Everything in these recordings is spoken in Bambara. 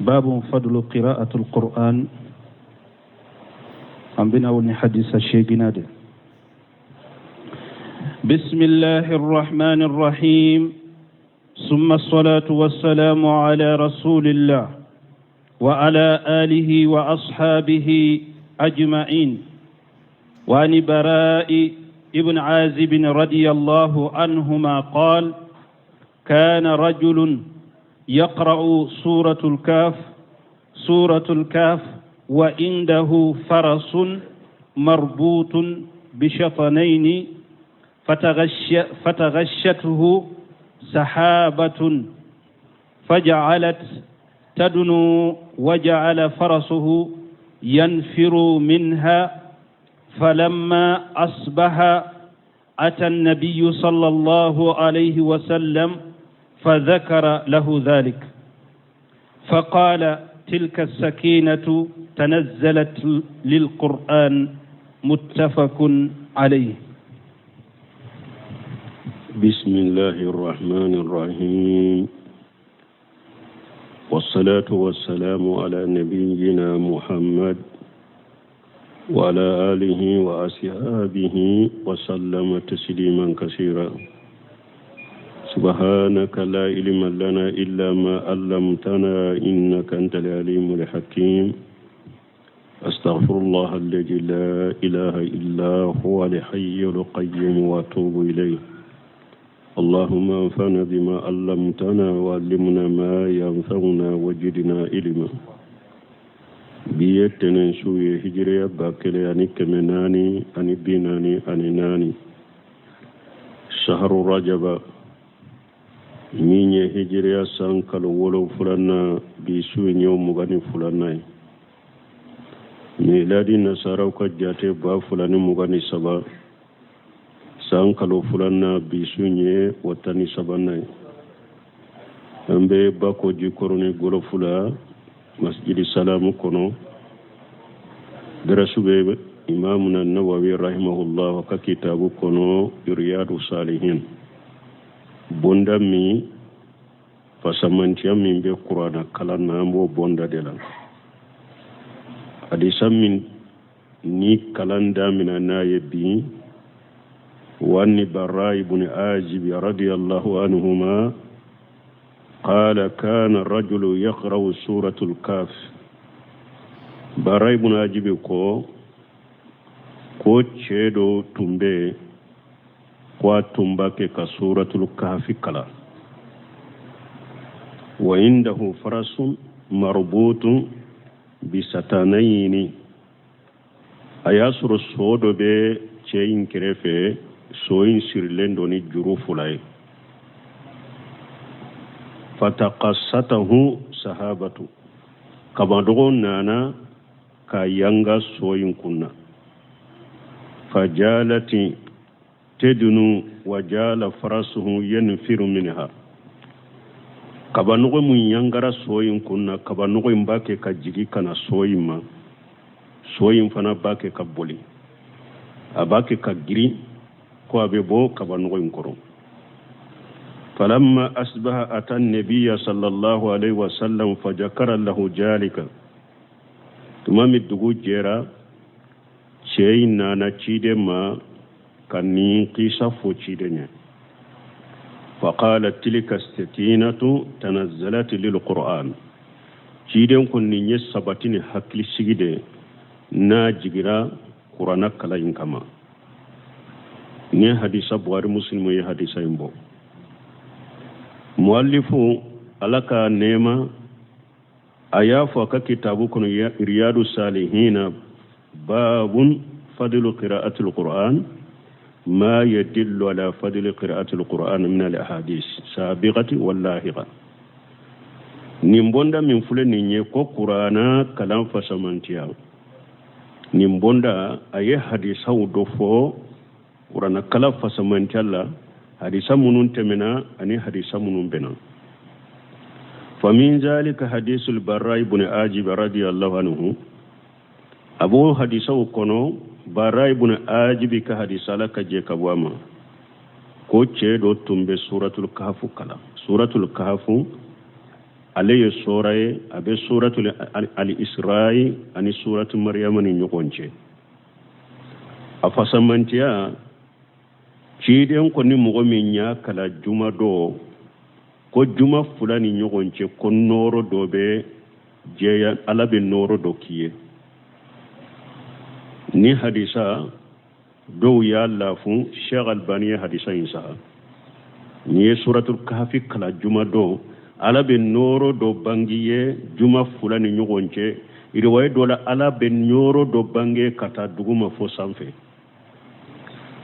باب فضل قراءة القرآن. An bɛna o ni hadisa seeginna de. بسم الله الرحمن الرحيم، ثم الصلاة والسلام على رسول الله وعلى آله وأصحابه أجمعين. وعن براء ابن عازب رضي الله عنهما قال: كان رجل يقرأ سورة الكهف، سورة الكهف، وعنده فرس مربوط بشطنين، فتغشته سحابة فجعلت تدنو، وجعل فرسه ينفر منها. فلما أصبح أتى النبي صلى الله عليه وسلم فذكر له ذلك، فقال: تلك السكينة تنزلت للقرآن. متفق عليه. بسم الله الرحمن الرحيم، والصلاة والسلام على نبينا محمد وعلى آله وأصحابه وسلم تسليما كثيرا. سبحانك لا علم لنا إلا ما علمتنا إنك أنت العليم الحكيم. أستغفر الله الذي لا إله إلا هو الحي القيوم وأتوب إليه. اللهم انفعنا بما علمتنا وعلمنا ما ينفعنا وزدنا علما. Bi ye tɛnɛn su ye, hijiriya 1444, saharu rajaba, min ye hijiriya san kalo wolonfilanan, bi su in ye 22nan ye. Miladi nasaraw ka jate, 2023, san kalo filanan, bi su in ye o 13nan ye. An bɛ Bako Jikɔrɔni Gɔlɔfu la, Masjidi Salamu kɔnɔ. Darasu bɛ Imamuna Nawawi rahimahullah ka kitabu kɔnɔ, Riyadu Salihin, bonda min fasamantiya min bɛ Kurana kalan na, an b'o bonda de la. Hadisa min ni kalan damina n'a ye bi: وعن براء بن عازب رضي الله عنهما قال: كان الرجل يقرأ سورة الكهف. Bara ibn Ajibi ko cɛ dɔ tun bɛ yen, ko a tun b'a kɛ ka Suratul Kahfi kalan. وعنده فرس مربوط بشطنين. A y'a sɔrɔ so dɔ bɛ cɛ in kɛrɛfɛ, so in sirilen don ni juru fila ye. فتغشته سحابة. Kabadogo nana ka yanga so in kunna. فجعلت تدنو وجعل فرسه ينفر منها. Kabanɔgɔ mun yangara so in kunna, kabanɔgɔ in b'a kɛ ka jigi ka na so in ma, so in fana b'a kɛ ka boli, a b'a kɛ ka girin ko a bɛ bɔ kabanɔgɔ in kɔrɔ. فلما أصبح أتى النبي صلى الله عليه وسلم فذكر له ذلك. Tuma min dugu jɛra, cɛ in nana ciden ma ka nin kisa fɔ ciden ye. فقال: تلك السكينة تنزلت للقرآن. Ciden ko nin ye sabati ni hakilisigi de n'a jigira Kurana kalan in kama. Ni hadisa, Buhari, Muslimu ye hadisa in bɔ. Muallifu, Ala ka nɛɛma, a y'a fɔ a ka kitabu kɔnɔ, Riyadu Salihina, باب فضل قراءة القرآن، ما يدل على فضل قراءة القرآن من الأحاديث السابقة واللاحقة. Nin bonda min filɛ nin ye, ko Kurana kalan fasamantiya, nin bonda a ye hadisaw dɔ fɔ Kurana kalan fasamantiya la, hadisa minnu tɛmɛna ani hadisa minnu bɛnna. فمن ذلك حديث البراء بن عازب رضي الله عنه. A b'o hadisaw kɔnɔ, Bara ibn Ajibi ka hadisa, la ka jɛ ka bɔ a ma, ko cɛ dɔ tun bɛ Suratul Kahafu kalan. Suratul Kahafu. Ale ye sura ye, a bɛ suratul al-Isra'i ani suratu Mariyama ni ɲɔgɔn cɛ. A fasamantiya, ciden ko ni mɔgɔ min y'a kalan juma don, ko juma fila ni ɲɔgɔn cɛ, ko nɔɔrɔ dɔ bɛ jɛya, Ala bɛ nɔɔrɔ dɔ k'i ye. Ni hadisa dɔw y'a lafun, Sheikh Albani ye hadisa in saha. N'i ye suratul kahafi kalan juma don, Ala bɛ nɔɔrɔ dɔ bange ye juma fila ni ɲɔgɔn cɛ. Riwaya dɔ la, Ala bɛ nɔɔrɔ dɔ bange ka taa duguma fo sanfɛ.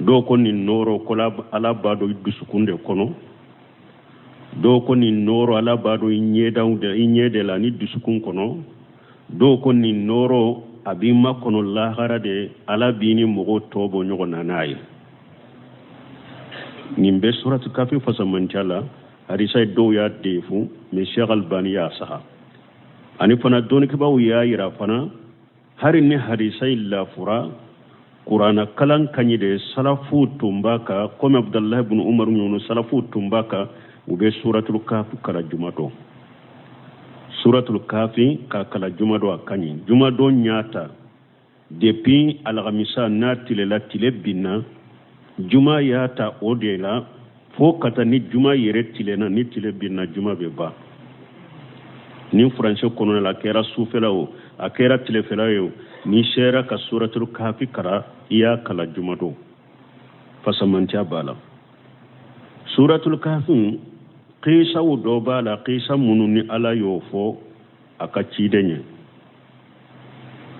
Dɔw ko nin nɔɔrɔ ko Ala b'a don i dusukun de kɔnɔ, dɔw ko nin nɔɔrɔ Ala b'a don i ɲɛdaw de, i ɲɛ de la ni dusukun kɔnɔ, dɔw ko nin nɔɔrɔ a b'i makɔnɔ lahara de, Ala b'i ni mɔgɔw tɔ bɔ ɲɔgɔn na n'a ye. Nin bɛ suratu kafi fasamantiya la. Hadisa ye dɔw y'a defu, mais Sheikh Albani y'a saha. Ani fana dɔnnikɛbaaw y'a yira fana, hari ni hadisa in lafura, kurana kalan ka ɲi de. Salafu tun b'a kan, komi Abudalayi bin Umaru ɲɔgɔn salafu tun b'a kan, u bɛ suratul kafi kalan juma don. Suratul kafi k'a kalan juma don, a ka ɲi. Juma don y'a ta depuis alhamisa n'a tilela, tile binna, juma y'a ta o de la fo ka taa ni juma yɛrɛ tilenna. Ni tile binna, juma bɛ ban. Ni furancɛ kɔnɔna la, a kɛra sufɛla o, a kɛra tilefɛla ye o, n'i sera ka suratul kafi kalan, i y'a kalan juma don, fasamantiya b'a la. Suratul kafi kisaw dɔ b'a la, kisa minnu ni Ala y'o fɔ a ka ciden ye,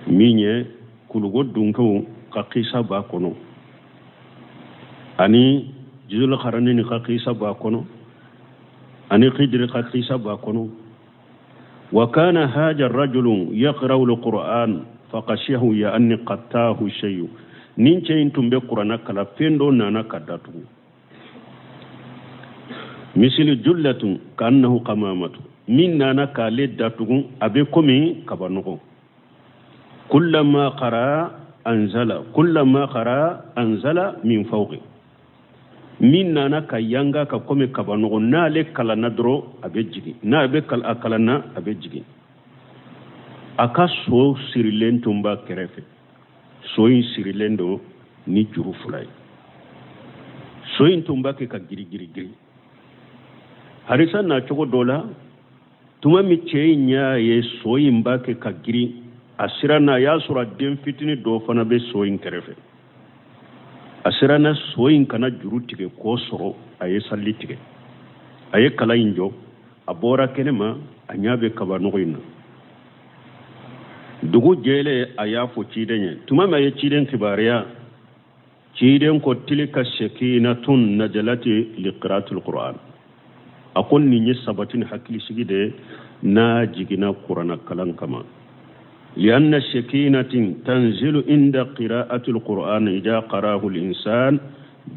min ye kulugo dunkew ka kisa b'a kɔnɔ, ani Jizul Karanini ka kisa b'a kɔnɔ, ani Khidiri ka kisa b'a kɔnɔ. Wa kana haja rajulun yaqra'u al-Qur'an faqashiyahu ya anni qattahu shay'u. Nin cɛ in tun bɛ kuranna kalan, fɛn dɔ nana ka datugu, misili jullatun ka'annahu qamamatu, min nana k'ale datugu, a bɛ komi kabanɔgɔ. Kullama qara anzala, kullama qara anzala min fawqi, min nana ka yanga ka komi kabanɔgɔ, n'ale kalanna dɔrɔn a bɛ jigin, n'a bɛ a kalanna a bɛ jigin. A ka so sirilen tun b'a kɛrɛfɛ, so in sirilen don ni juru fila ye, so in tun b'a kɛ ka giri giri giri. Harisa na cogo dɔ la, tuma min cɛ in y'a ye so in b'a kɛ ka girin, a siranna. A y'a sɔrɔ a den fitinin dɔ fana bɛ so in kɛrɛfɛ. A siranna so in kana juru tigɛ k'o sɔrɔ. A ye sali tigɛ, a ye kalan in jɔ, a bɔra kɛnɛma, a ɲɛ bɛ kabanɔgɔ in na. Dugu jɛlen, a y'a fɔ ciden ye. Tuma min a ye ciden kibaruya, ciden ko tilka sakinatun najalati liqiraatil qur'an. A ko nin ye sabati ni hakilisigi de ye n'a jiginna kuranna kalan kama. Lianna sakinatin tanzilu inda qira'atil qur'an ida qara'ahu al-insan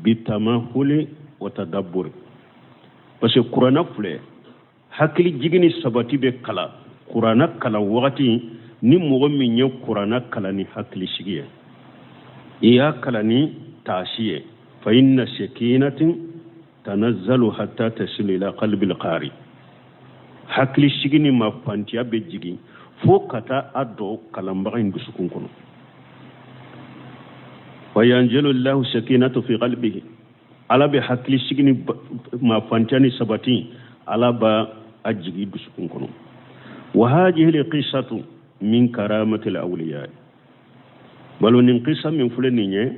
bitamahuli wa tadabburi. Parce que kuranna filɛ, hakili jigin ni sabati bɛ kalan kuranna kalan wagati. Ni mɔgɔ min ye kuranna kalan ni hakili sigi ye, i y'a kalan ni taasi ye, fa inna sakinatin tanazzalu hatta tasilu ila qalbil qari, hakili sigi ni mafantiya bɛ jigin fo ka taa a dɔn kalanbaga in dusukun kɔnɔ. Wa yanzilu llahu sakinatu fi qalbihi, Ala bɛ hakili sigi ni mafantiya ni sabati, Ala b'a a jigi dusukun kɔnɔ. Wa hajihi lqisatu min karamatil awliya. Balo nin kisa min filɛ nin ye,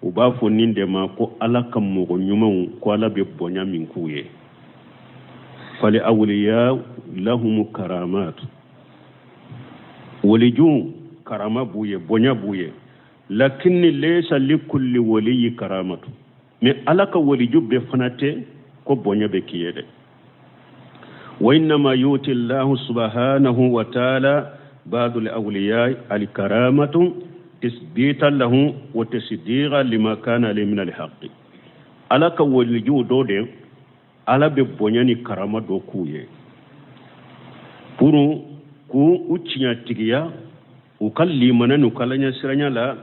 u b'a fɔ nin de ma ko Ala ka mɔgɔ ɲumanw, ko Ala bɛ bonya min k'u ye. Fali awliya lahumu karamat, waliju karama b'u ye, bonya b'u ye. Lakinni laysa likulli waliyi karamatu, mais Ala ka waliju bɛɛ fana tɛ ko bonya bɛ k'i ye dɛ. Wa innama yuti llahu subhanahu wa taala ba'dul awliya al karamatu tisbitan lahu wa tasdiqa lima kana alayhi min al haqqi. Ala ka waliju dɔ de, Ala bɛ bonya ni karama dɔ k'u ye pour k'u tiɲɛtigiya u ka limana n'u ka laɲɛsiranya la,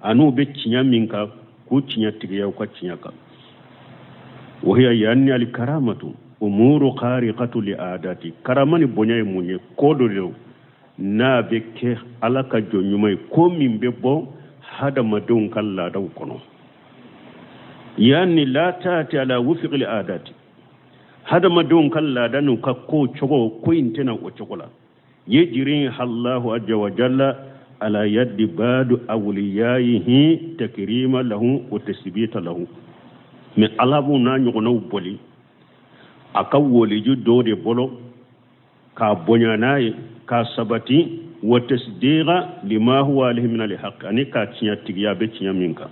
an'u bɛ tiɲɛ min kan, k'u tiɲɛtigiya u ka tiɲɛ kan. Wahiya yanni al karamatu. Umuru khariqatu li adati. Karama ni bonya ye mun ye? Ko dɔ de don n'a bɛ kɛ Ala ka jɔn ɲuman ye, ko min bɛ bɔ hadamadenw ka laadaw kɔnɔ. Yani la taati ala wufiqi li adati, hadamadenw ka laada n'u ka ko cogo, ko in tɛna o cogo la. Yejiri Allahu azza wa jalla ala yaddi badu awliyayihi takrima lahu wa tasbita lahu. Mais Ala b'u n'a ɲɔgɔnnaw boli a ka woliju dɔw de bolo k'a bonya n'a ye, k'a sabati, wa tasdiqa lima huwa alayhi min alhaq, ani k'a tiɲɛ tigiya, a bɛ tiɲɛ min kan.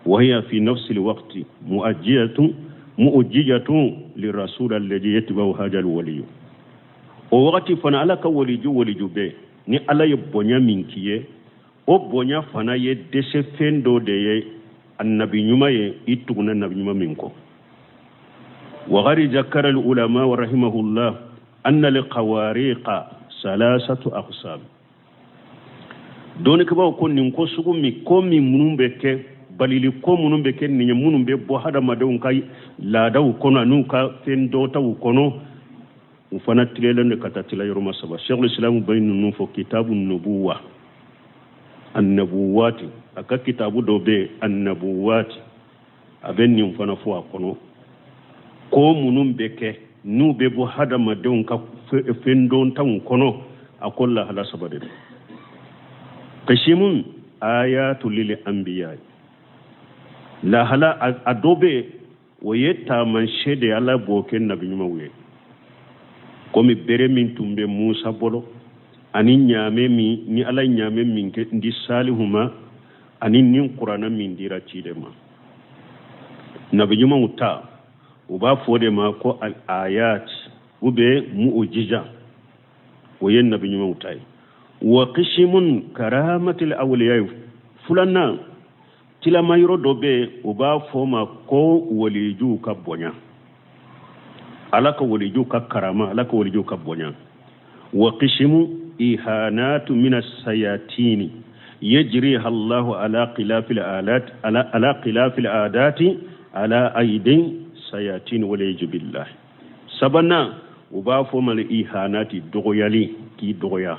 Wa hiya fi nafsi alwaqti mu'ajjiyatun mu'jizatun lirasul alladhi yatba'u hadha alwaliy. O wagati fana Ala ka waliju bɛ ni Ala ye bonya min k'i ye, o bonya fana ye dɛsɛ fɛn dɔ de ye annabi ɲuman ye, i tugunna nabi ɲuman min kɔ. Wa qad zakara al-ulama wa rahimahullah anna al-qawariqa salasatu aqsam. Dɔnnikɛbaaw ko nin ko sugu min, ko min minnu bɛ kɛ balili ko minnu bɛ kɛ nin ye, minnu bɛ bɔ hadamadenw ka laadaw kɔnɔ an'u ka fɛn dɔtaw kɔnɔ, u fana tilelen de ka taa tila yɔrɔma saba. Sheikhul Islam bɛ ninnu fɔ kitabu nubuwa annabuwati, a ka kitabu dɔ bɛ yen annabuwati, a bɛ nin fana fɔ a kɔnɔ. Ko minnu bɛ kɛ n'u bɛ bɔ hadamadenw ka fɛn dɔntaw kɔnɔ, a ko lahala saba de don. Qisimun ayatu lil anbiya, lahala a dɔ bɛ yen o ye taamasiyɛn de ye Ala b'o kɛ nabi ɲumanw ye, komi bere min tun bɛ Musa bolo, ani ɲaamɛ min ni Ala ye ɲaamɛ min kɛ di Salihu ma, ani ni kuranɛ min dira ciden ma. Nabi ɲumanw ta u b'a fɔ o de ma ko al ayat ou bien mu'jiza, o ye nabi ɲumanw ta ye. Wa qisimun karamatil awliya, filanan tilama yɔrɔ dɔ bɛ yen u b'a fɔ ma ko walijuw ka bonya, Ala ka walijuw ka karama, Ala ka walijuw ka bonya. Wa qisimu ihanatu min as-sayatini yajriha Allahu ala khilafil alat ala khilafil adati ala aidin sayatin wal billah. Sabanan u b'a fɔ ma ihanati, dɔgɔyali, k'i dɔgɔya.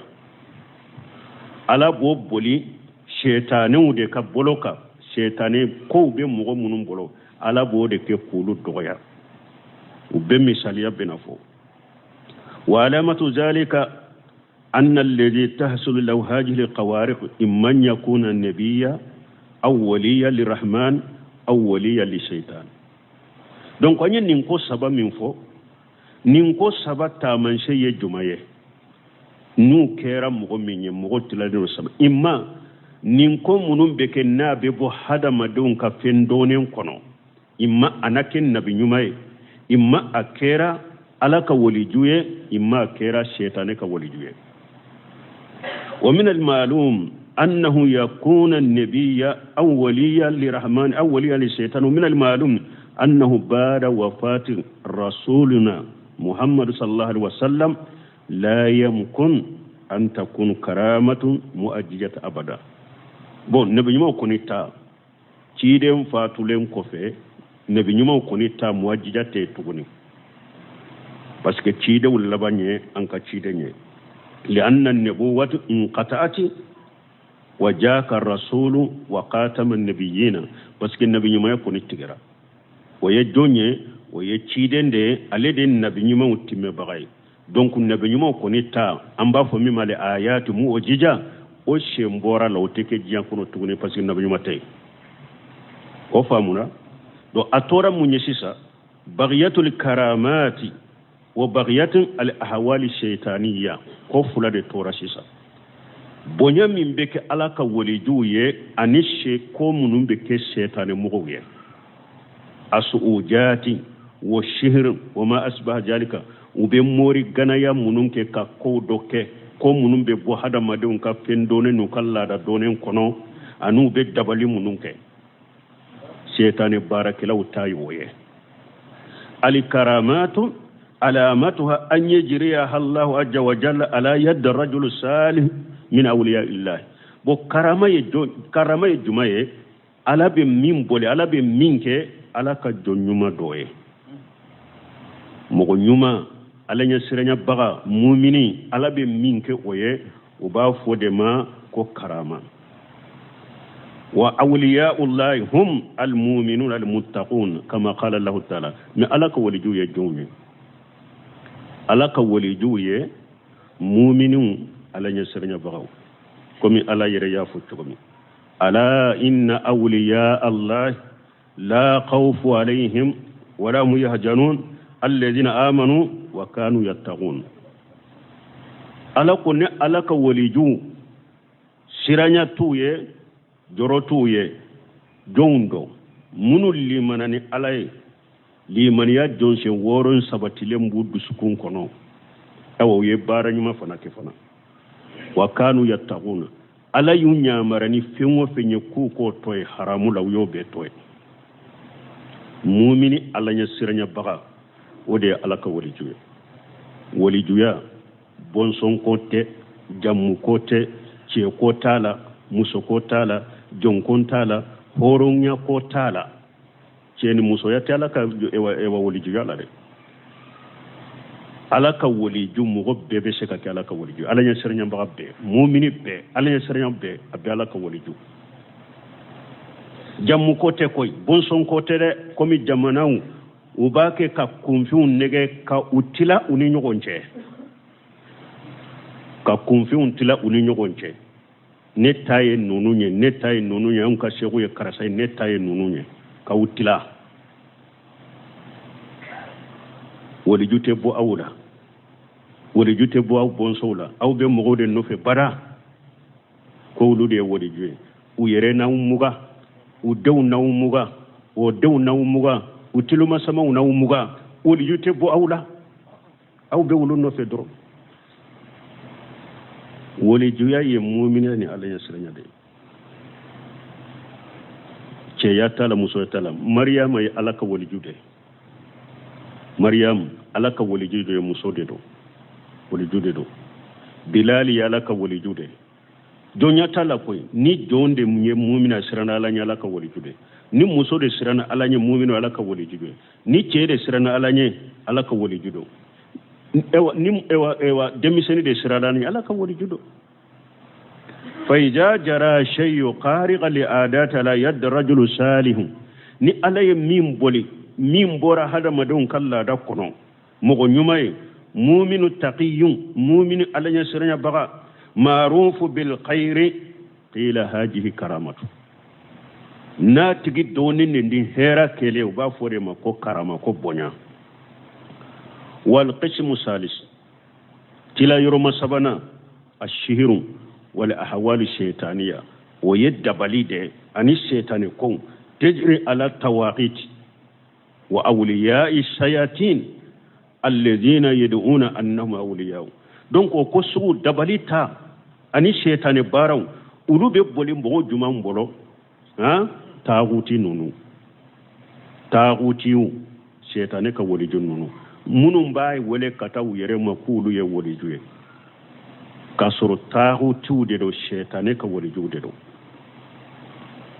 Ala b'o boli sɛtanɛw de ka bolo kan, sɛtanɛ kow bɛ mɔgɔ minnu bolo, Ala b'o de kɛ k'olu dɔgɔya. U bɛ misaliya bɛna fɔ. Wa alamatu zalika anna alladhi tahsulu lahu hadhihi alqawariq imma an yakuna nabiyya aw waliya lirahman aw waliya lishaitan. Donc an ye nin ko saba min fɔ, nin ko saba taamasiyɛn ye jumɛn ye? N'u kɛra mɔgɔ min ye, mɔgɔ tilalen don saba. Imma nin ko minnu bɛ kɛ n'a bɛ bɔ hadamadenw ka fɛn dɔnnen kɔnɔ, imma a na kɛ nabi ɲuman ye, imma a kɛra Ala ka waliju ye, imma a kɛra sɛtanɛ ka waliju ye. Wa min al-ma'lum annahu yakuna nabiyya aw waliya lirahman aw waliya lishaitan. Wa min al-ma'lum annahu ba'da wafati rasulina Muhammad sallallahu alaihi wasallam la yamkun an takun karamatun mu'ajjijat abada. Bon, nabi ɲumanw kɔni ta ciden fatulen kɔfɛ, nabi ɲumanw kɔni ta mu'ajjija tɛ tuguni, parce que cidenw laban ye an ka ciden ye. Li'anna an-nubuwwatu inqata'ati wa jaka rasulu wa qatama an-nabiyina, parce que nabi ɲumanya kɔni tigɛra. O ye jɔn ye? O ye ciden de ye, ale de ye nabi ɲumanw timɛbaga ye. Donc nabi ɲumanw kɔni ta, an b'a fɔ min ma le ayatu mu'jija, o sen bɔra la, o tɛ kɛ diɲɛ kɔnɔ tuguni, parce que nabi ɲuman tɛ yen. O faamuna? Donc a tora mun ye sisan? Bagiyatul karamati wa bagiyatun al ahwali shaytaniya, ko fila de tora sisan. Bonya min bɛ kɛ Ala ka walijuw ye ani se ko minnu bɛ kɛ sɛtanɛ mɔgɔw ye, asuujati wa sihir wa ma asbaha jalika, u bɛ mori ganaya minnu kɛ ka kow dɔ kɛ, ko minnu bɛ bɔ hadamadenw ka fɛn dɔnnen n'u ka laada dɔnnen kɔnɔ, ani u bɛ dabali minnu kɛ, sɛtanɛ baarakɛlaw ta y'o ye. Alikaramatu alamatuha an yajriyaha Allahu azza wa jalla ala yadi rajulu salih min awliya illahi. Bon, karama ye jumɛn ye? Ala bɛ min boli, Ala bɛ min kɛ Ala ka jɔn ɲuman dɔ ye. Mɔgɔ ɲuman, Ala ɲɛsiranyabaga, mumini, Ala bɛ min kɛ o ye, u b'a fɔ de ma ko karama. Wa awliyaullahi hum almuminun almuttaqun kama qala Allahu taala. Mais Ala ka walijuw ye jɔnw ye? Ala ka walijuw ye muminiw, Ala ɲɛsiranyabagaw, komi Ala yɛrɛ y'a fɔ cogo min: ala inna awliya Allah la khawfu alayhim wala hum yahzanun alladhina amanu wa kanu yattaqun. Ala ko ne Ala ka walijuw, siranya t'u ye, jɔrɔ t'u ye. Jɔnw don minnu limana ni Ala ye, limaniya jɔnsen wɔɔrɔ sabatilen b'u dusukun kɔnɔ. Awa, u ye baara ɲuman fana kɛ fana. Wa kanu yattaquna, Ala y'u ɲamara ni fɛn o fɛn ye k'u k'o to ye haramu la, u y'o bɛɛ to ye. Mumini Ala ɲɛ siranyabaga, o de ye Ala ka waliju ye. Walijuya bɔnsɔnko tɛ, jamuko tɛ, cɛko t'a la, musoko t'a la, jɔnko t'a la, hɔrɔnyako t'a la. Cɛ ni musoya tɛ Ala ka ewa walijuya la dɛ. Ala ka waliju, mɔgɔ bɛɛ bɛ se ka kɛ Ala ka waliju. Ala ɲɛ siranyabaga bɛɛ, mumini bɛɛ, Ala ɲɛ siranya bɛɛ, a bɛ Ala ka waliju. Jamuko tɛ koyi, bɔnsɔnko tɛ dɛ. Komi jamanaw u b'a kɛ ka kunfinw nɛgɛ ka u tila u ni ɲɔgɔn cɛ, ka kunfinw tila u ni ɲɔgɔn cɛ. Ne ta ye ninnu ye, ne ta ye ninnu ye, anw ka segu ye karisa ye, ne ta ye ninnu ye, ka u tila. Waliju tɛ bɔ aw la, waliju tɛ bɔ aw bɔnsɔnw la. Aw bɛ mɔgɔw de nɔfɛ bara ko olu de ye waliju ye. U yɛrɛ n'aw muga, u denw n'aw muga, o denw n'aw muga, u tulomasamaw n'aw muga. Waliju tɛ bɔ aw la, aw bɛ olu nɔfɛ dɔrɔn. Walijuya ye muminiya ni Ala ɲɛsiranya de ye. Cɛya t'a la, musoya t'a la. Mariyama ye Ala ka waliju de ye. Mariyamu, Ala ka waliju de ye, muso de don, waliju de don. Bilali ye Ala ka waliju de ye. Jɔnya t'a la koyi. Ni jɔn de ye mumina, siranna Ala ɲɛ, Ala ka waliju de ye. Ni muso de siranna Ala ɲɛ, mumina, Ala ka waliju de ye. Ni cɛ de siranna Ala ɲɛ, Ala ka waliju don. Ewa ni ewa ewa denmisɛnnin de siranna Ala ɲɛ, Ala ka waliju don. Fa iza jara shay'u khariqa li adati ala yad rajulu salihu, ni Ala ye min boli, min bɔra hadamadenw ka laada kɔnɔ, mɔgɔ ɲuman ye, muminu taqiyun, muminu Ala ɲɛ siranyabaga, maarufu bil khayri, qila hajihi karamatu. N'a tigi dɔɔnin nin di hɛrɛ kɛlen, u b'a fɔ de ma ko karama, ko bonya. Wal qismu salis, tila yɔrɔma sabanan, ashihiru wal ahwalu shaytaniya, o ye dabali de ani shetani kow, tejri ala tawaqit wa awliyai shayatin alladhina yad'una annahum awliyau. Donc o ko sugu dabali ta ani shetani baaraw, olu bɛ boli mɔgɔ jumɛn bolo? Han, taaguti ninnu, taagutiw, shetani ka waliju ninnu, minnu b'a wele ka taa u yɛrɛ ma k'olu ye waliju ye, k'a sɔrɔ taagutiw de don, shetani ka walijuw de don.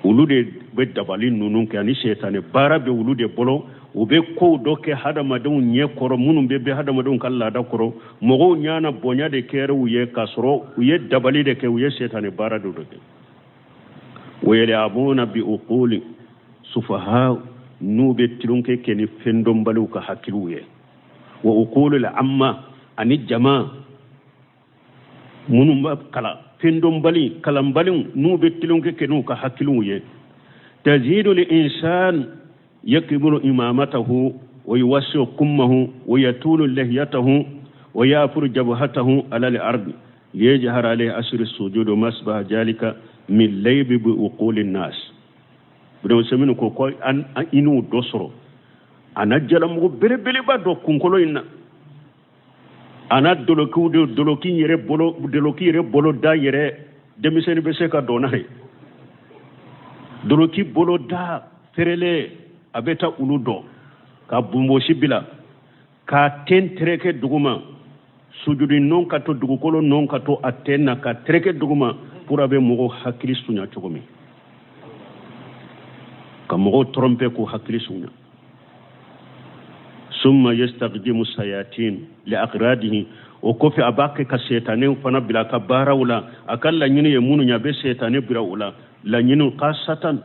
Olu de bɛ dabali ninnu kɛ ani shetani baara bɛ olu de bolo. U bɛ kow dɔ kɛ hadamadenw ɲɛ kɔrɔ, minnu bɛ bɛ hadamadenw ka laada kɔrɔ. Mɔgɔw ɲana bonya de kɛra u ye, k'a sɔrɔ u ye dabali de kɛ, u ye shetani baara dɔ de kɛ. Wa yal'abuna bi uquli sufaha, n'u bɛ tulonkɛ kɛ ni fɛn dɔnbaliw ka hakiliw ye. Wa uqulul amma, ani jama minnu b'a kalan, fɛn dɔnbali, kalanbaliw, n'u bɛ tulonkɛ kɛ n'u ka hakiliw ye. Tazidu li insan yakburu imamatahu wa yuwassi'u kummahu wa yatulu lihiyatahu wa yafuru jabhatahu ala al-ardi liyajhara alayhi asri sujud wa masbaha jalika min laybi bi uquli nas. Ibn Usaymin ko ko an i n'u dɔ sɔrɔ, a na jalamugu belebeleba dɔ kunkolo in na, a na dolokiw de, doloki yɛrɛ bolo, doloki yɛrɛ bolo da yɛrɛ, denmisɛnnin bɛ se ka don n'a ye, doloki bolo da feerelen, a bɛ taa olu dɔn ka bonbosi bila k'a ten tereke duguma, sujudi nɔn ka to dugukolo nɔn ka to a ten na, ka tereke duguma pour a bɛ mɔgɔw hakili sunya cogo min, ka mɔgɔw tromper k'u hakili sunya. Summa yastaqdimu sayatin li aqradihi, o kɔfɛ a b'a kɛ ka setanɛw fana bila a ka baaraw la, a ka laɲini ye minnu ye, a bɛ setanɛ bila o la laɲiniw khasatan.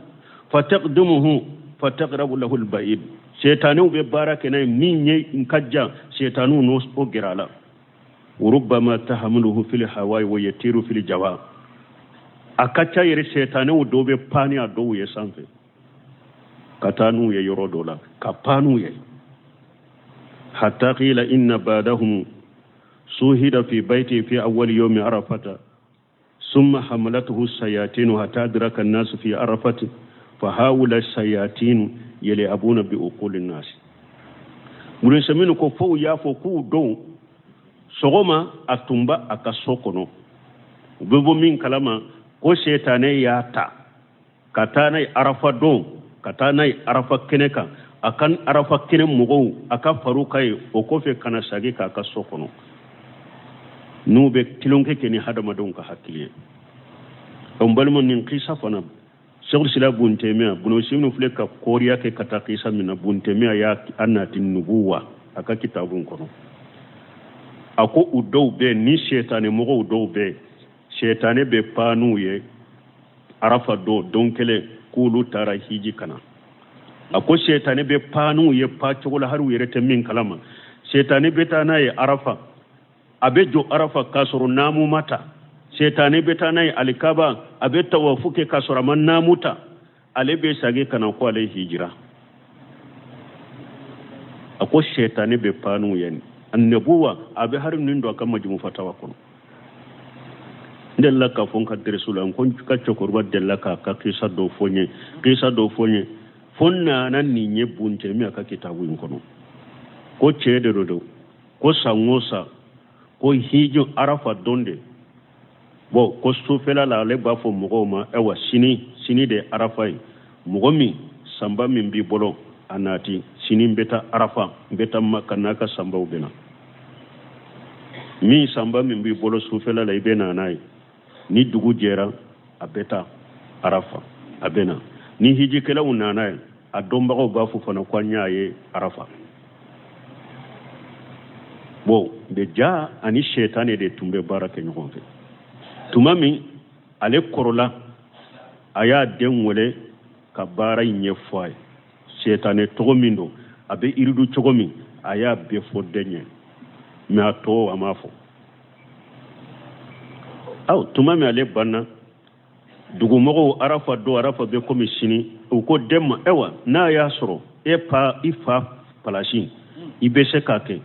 Fataqdumuhu fataqrabu lahu al-ba'id, setanɛw bɛ baara kɛ n'a ye min ye n ka jan, setanɛw n'o o gɛrɛ a la. Rubbama tahamuluhu fil hawa'i wa yatiru fil jawa, a ka ca yɛrɛ setanɛw dɔw bɛ pan ni a dɔw ye sanfɛ ka taa n'u ye yɔrɔ dɔ la, ka pan n'u ye. Hatta qila inna ba'dahum suhida fi baiti fi awwal yawmi arafata summa hamalatuhu sayatinu hatta adraka an-nas fi arafati fa haula sayatinu yal'abuna bi uquli an-nas. Mulisaminu ko fo y'a fɔ k'u don sɔgɔma a tun b'a a ka so kɔnɔ, u bɛ bɔ min kalama ko setanɛ y'a ta ka taa n'a ye arafa don, ka taa n'a ye arafa kɛnɛ kan, a ka arafa kɛnɛ mɔgɔw a ka far'u kan yen, o kɔfɛ ka na segin k'a ka so kɔnɔ. N'u bɛ tulonkɛ kɛ ni hadamadenw ka hakili ye. N balima, nin kisa fana Sɛku Sila Bun Temiya, Bunu Useyiminu filɛ ka kɔriya kɛ ka taa kisa min na, Bun Temiya y'a a nati nubuwa a ka kitabu kɔnɔ. A ko u dɔw bɛ ni setanɛ mɔgɔw dɔw bɛ setanɛ bɛ pan n'u ye arafa don kelen k'olu taara hiji ka na. A ko setanɛ bɛ pan n'u ye pa cogo la hali u yɛrɛ tɛ min kalama. Setanɛ bɛ taa n'a ye arafa, a bɛ jɔ arafa k'a sɔrɔ naamu ma ta. Setanɛ bɛ taa n'a ye alikaba, a bɛ tawafu kɛ k'a sɔrɔ a ma naamu ta. Ale bɛ segin ka na ko ale hijira. A ko setanɛ bɛ pan n'u ye annabuwa, a bɛ hari nin don a ka majumu fatawa kɔnɔ. N delila k'a fɔ n ka dɛrɛsu la, n ko n ka cɛkɔrɔba delila k'a ka kisa dɔ fɔ n ye, kisa dɔ fɔ n ye, fo n nana nin ye Bun Temiya ka kitabu in kɔnɔ. Ko cɛ de don, ko san o san ko hiji arafa don de bɔn, ko sufɛla la ale b'a fɔ mɔgɔw ma, ayiwa sini sini de ye arafa ye, mɔgɔ min sanba min b'i bolo a nati, sini n bɛ taa arafa, n bɛ taa Maka n'a ka sanbaw bɛ na. Min sanba min b'i bolo sufɛla la i bɛ na n'a ye, ni dugu jɛra a bɛ taa arafa, a bɛ na. Ni hijikɛlaw nana ye, a dɔnbagaw b'a fɔ fana ko an y'a ye arafa. Bon, de ja ani sɛtanɛ de tun bɛ baara kɛ ɲɔgɔn fɛ. Tuma min ale kɔrɔla, a y'a den wele ka baara in ɲɛfɔ a ye, sɛtanɛ tɔgɔ min don, a bɛ iridu cogo min, a y'a bɛɛ fɔ den ye, mɛ a tɔ a m'a fɔ. Aw tuma min ale banna, dugumɔgɔw arafa don, arafa bɛ komi sini, u ko den ma, ayiwa n'a y'a sɔrɔ e pa i fa palasi i bɛ se k'a kɛ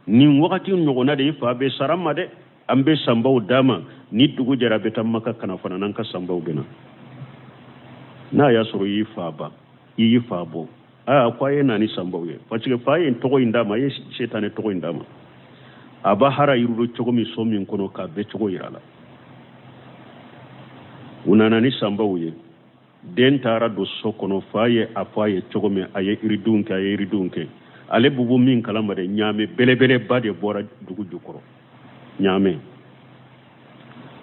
nin wagati ɲɔgɔnna de, i fa bɛ sara ma dɛ, an bɛ sanbaw d'a ma, ni dugu jɛra a bɛ taa Maka ka na fana n'an ka sanbaw bɛ na. N'a y'a sɔrɔ i y'i fa ban, i y'i fa bɔ, aa ko a ye na ni sanbaw ye, parce que fa ye tɔgɔ in d'a ma, a ye setanɛ tɔgɔ in d'a ma, a b'a hara yirudo cogo min so min kɔnɔ k'a bɛɛ cogo yira a la. U nana ni sanbaw ye, den taara don so kɔnɔ, fa ye a fɔ a ye cogo min, a ye yiridenw kɛ, a ye yiridenw kɛ. Ale bubu min kalama dɛ, ɲaamɛ belebeleba de bɔra dugu jukɔrɔ, ɲaamɛ,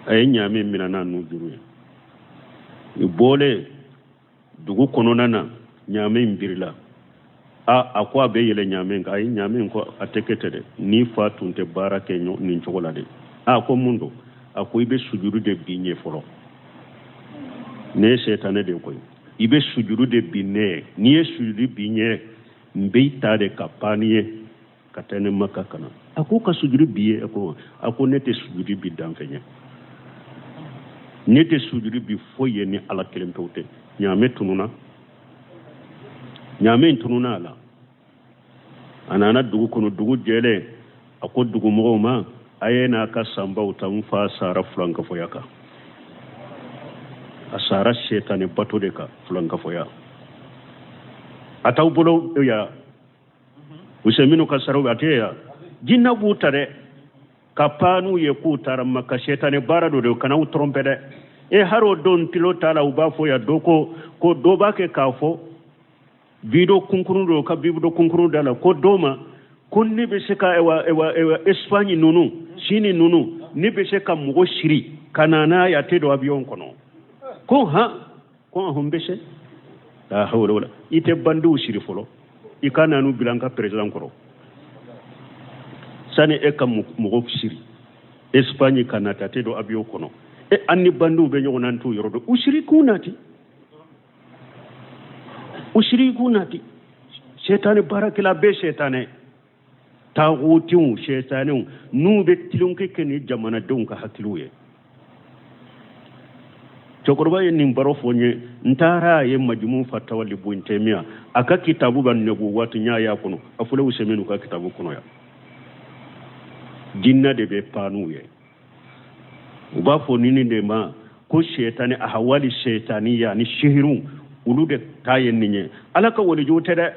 a ye ɲaamɛ minɛ n'a nujuru ye. U bɔlen dugu kɔnɔna na, ɲaamɛ in birila, a ko a bɛ yɛlɛ ɲaamɛ kan. Ayi, ɲaamɛ in ko a tɛ kɛ ten dɛ, n'i fa tun tɛ baara kɛ nin cogo la dɛ. A ko mun don? A ko i bɛ sujuru de bin n ye fɔlɔ, ne ye sɛtanɛ de ye koyi, i bɛ sujuru de bin ne ye, n'i ye sujuru bin n ye, n b'i ta de ka pan n'i ye ka taa ne Maka ka na. A ko ka sujuru bin ye, a ko ne tɛ sujuru bin danfɛn ye, ne tɛ sujuru bin foyi ye ni Ala kelen pewu tɛ. Ɲaamɛ tununa, ɲaamɛ in tununa a la. A nana dugu kɔnɔ, dugu jɛlen, a ko dugumɔgɔw ma, a ye n'a ka sanbaw ta, n fa sara filankafoya kan, a sara sɛtanɛ bato de kan, filankafoya. A t'aw bolo ya Usɛminu ka saraw a tɛ ya, jinɛ b'u ta dɛ ka pan n'u ye k'u taara Maka, sɛtanɛ baara don de, kana u tromper dɛ. E hari o don tilo t'a la, u b'a fɔ ya dɔ ko dɔ b'a kɛ k'a fɔ video kunkurun don, ka video kunkurun da la, ko dɔ ma ko ne bɛ se ka ewa ewa ewa Espagne ninnu sini ninnu, ne bɛ se ka mɔgɔ siri ka na n'a ye, a tɛ don avion kɔnɔ. Ko han, ko ɔhɔn, n bɛ se. La hawla wala, i tɛ bandiw siri fɔlɔ, i ka na n'u bila n ka président kɔrɔ. Sani e ka mɔgɔ siri Espagne ka na ta te don avion kɔnɔ, e an ni bandiw bɛ ɲɔgɔn na, an t'u yɔrɔ dɔn. U siri k'u nati, u siri k'u nati. Sɛtanɛ baarakɛla bɛɛ sɛtanɛ tagutiw, sɛtanɛw n'u bɛ tulonkɛ kɛ ni jamanadenw ka hakiliw ye. Cɛkɔrɔba ye nin baro fɔ n ye, n taara a ye Majumu Fatawa li Bun Temiya, a ka kitabu bɛ nɛgu waati n y'a y'a kɔnɔ, a filɛ Usɛminu ka kitabu kɔnɔ yan. Jinna de bɛ pan n'u ye, u b'a fɔ nin de ma ko sɛtani ahawali sɛtaniya ani sihiriw, olu de ta ye nin ye. Ala ka walijuw tɛ dɛ.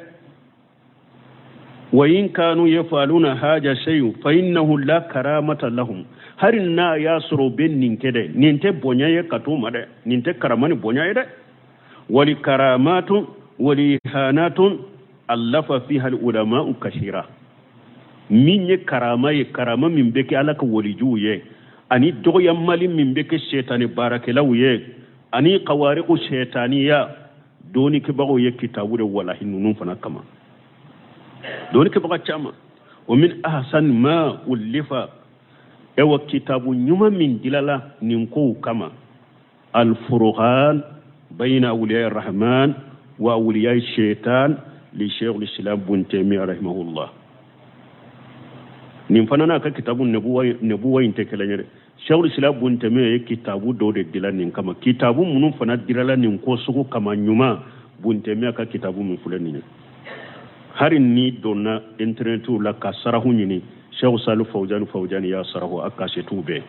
Wa in kanu yafaluna haja shay'un fa innahu la karamata lahum. Hari n'a y'a sɔrɔ u bɛ nin kɛ dɛ, nin tɛ bonya ye ka t'u ma dɛ, nin tɛ karama ni bonya ye dɛ. Wali karamatun wali ihanatun allafa fiha al ulama'u kasira. Min ye karama ye, karama min bɛ kɛ Ala ka walijuw ye, ani dɔgɔyamali min bɛ kɛ sɛtani baarakɛlaw ye, ani kawariku sɛtaniya, dɔnnikɛbagaw ye kitabu de walahi ninnu fana kama, dɔnnikɛbaga caman. Wa min ahsan ma ullifa, ewa kitabu ɲuman min dilala nin kow kama, alfurqan bayna awliya rahman wa awliya shaitan li shaykh al-islam Ibn Taymiyyah rahimahullah. Nin fana n'a ka kitabu nebuwa in tɛ kelen ye dɛ. Shaykh al-islam Ibn Taymiyyah ye kitabu dɔw de dila nin kama, kitabu minnu fana dilala nin ko sugu kama ɲuman, Ibn Taymiyyah ka kitabu min filɛ nin ye. Hari ni donna internetiw la ka sarahu ɲini, Shaykh Salih Fawzan Fawzan y'a sarahu a kasetiw bɛɛ.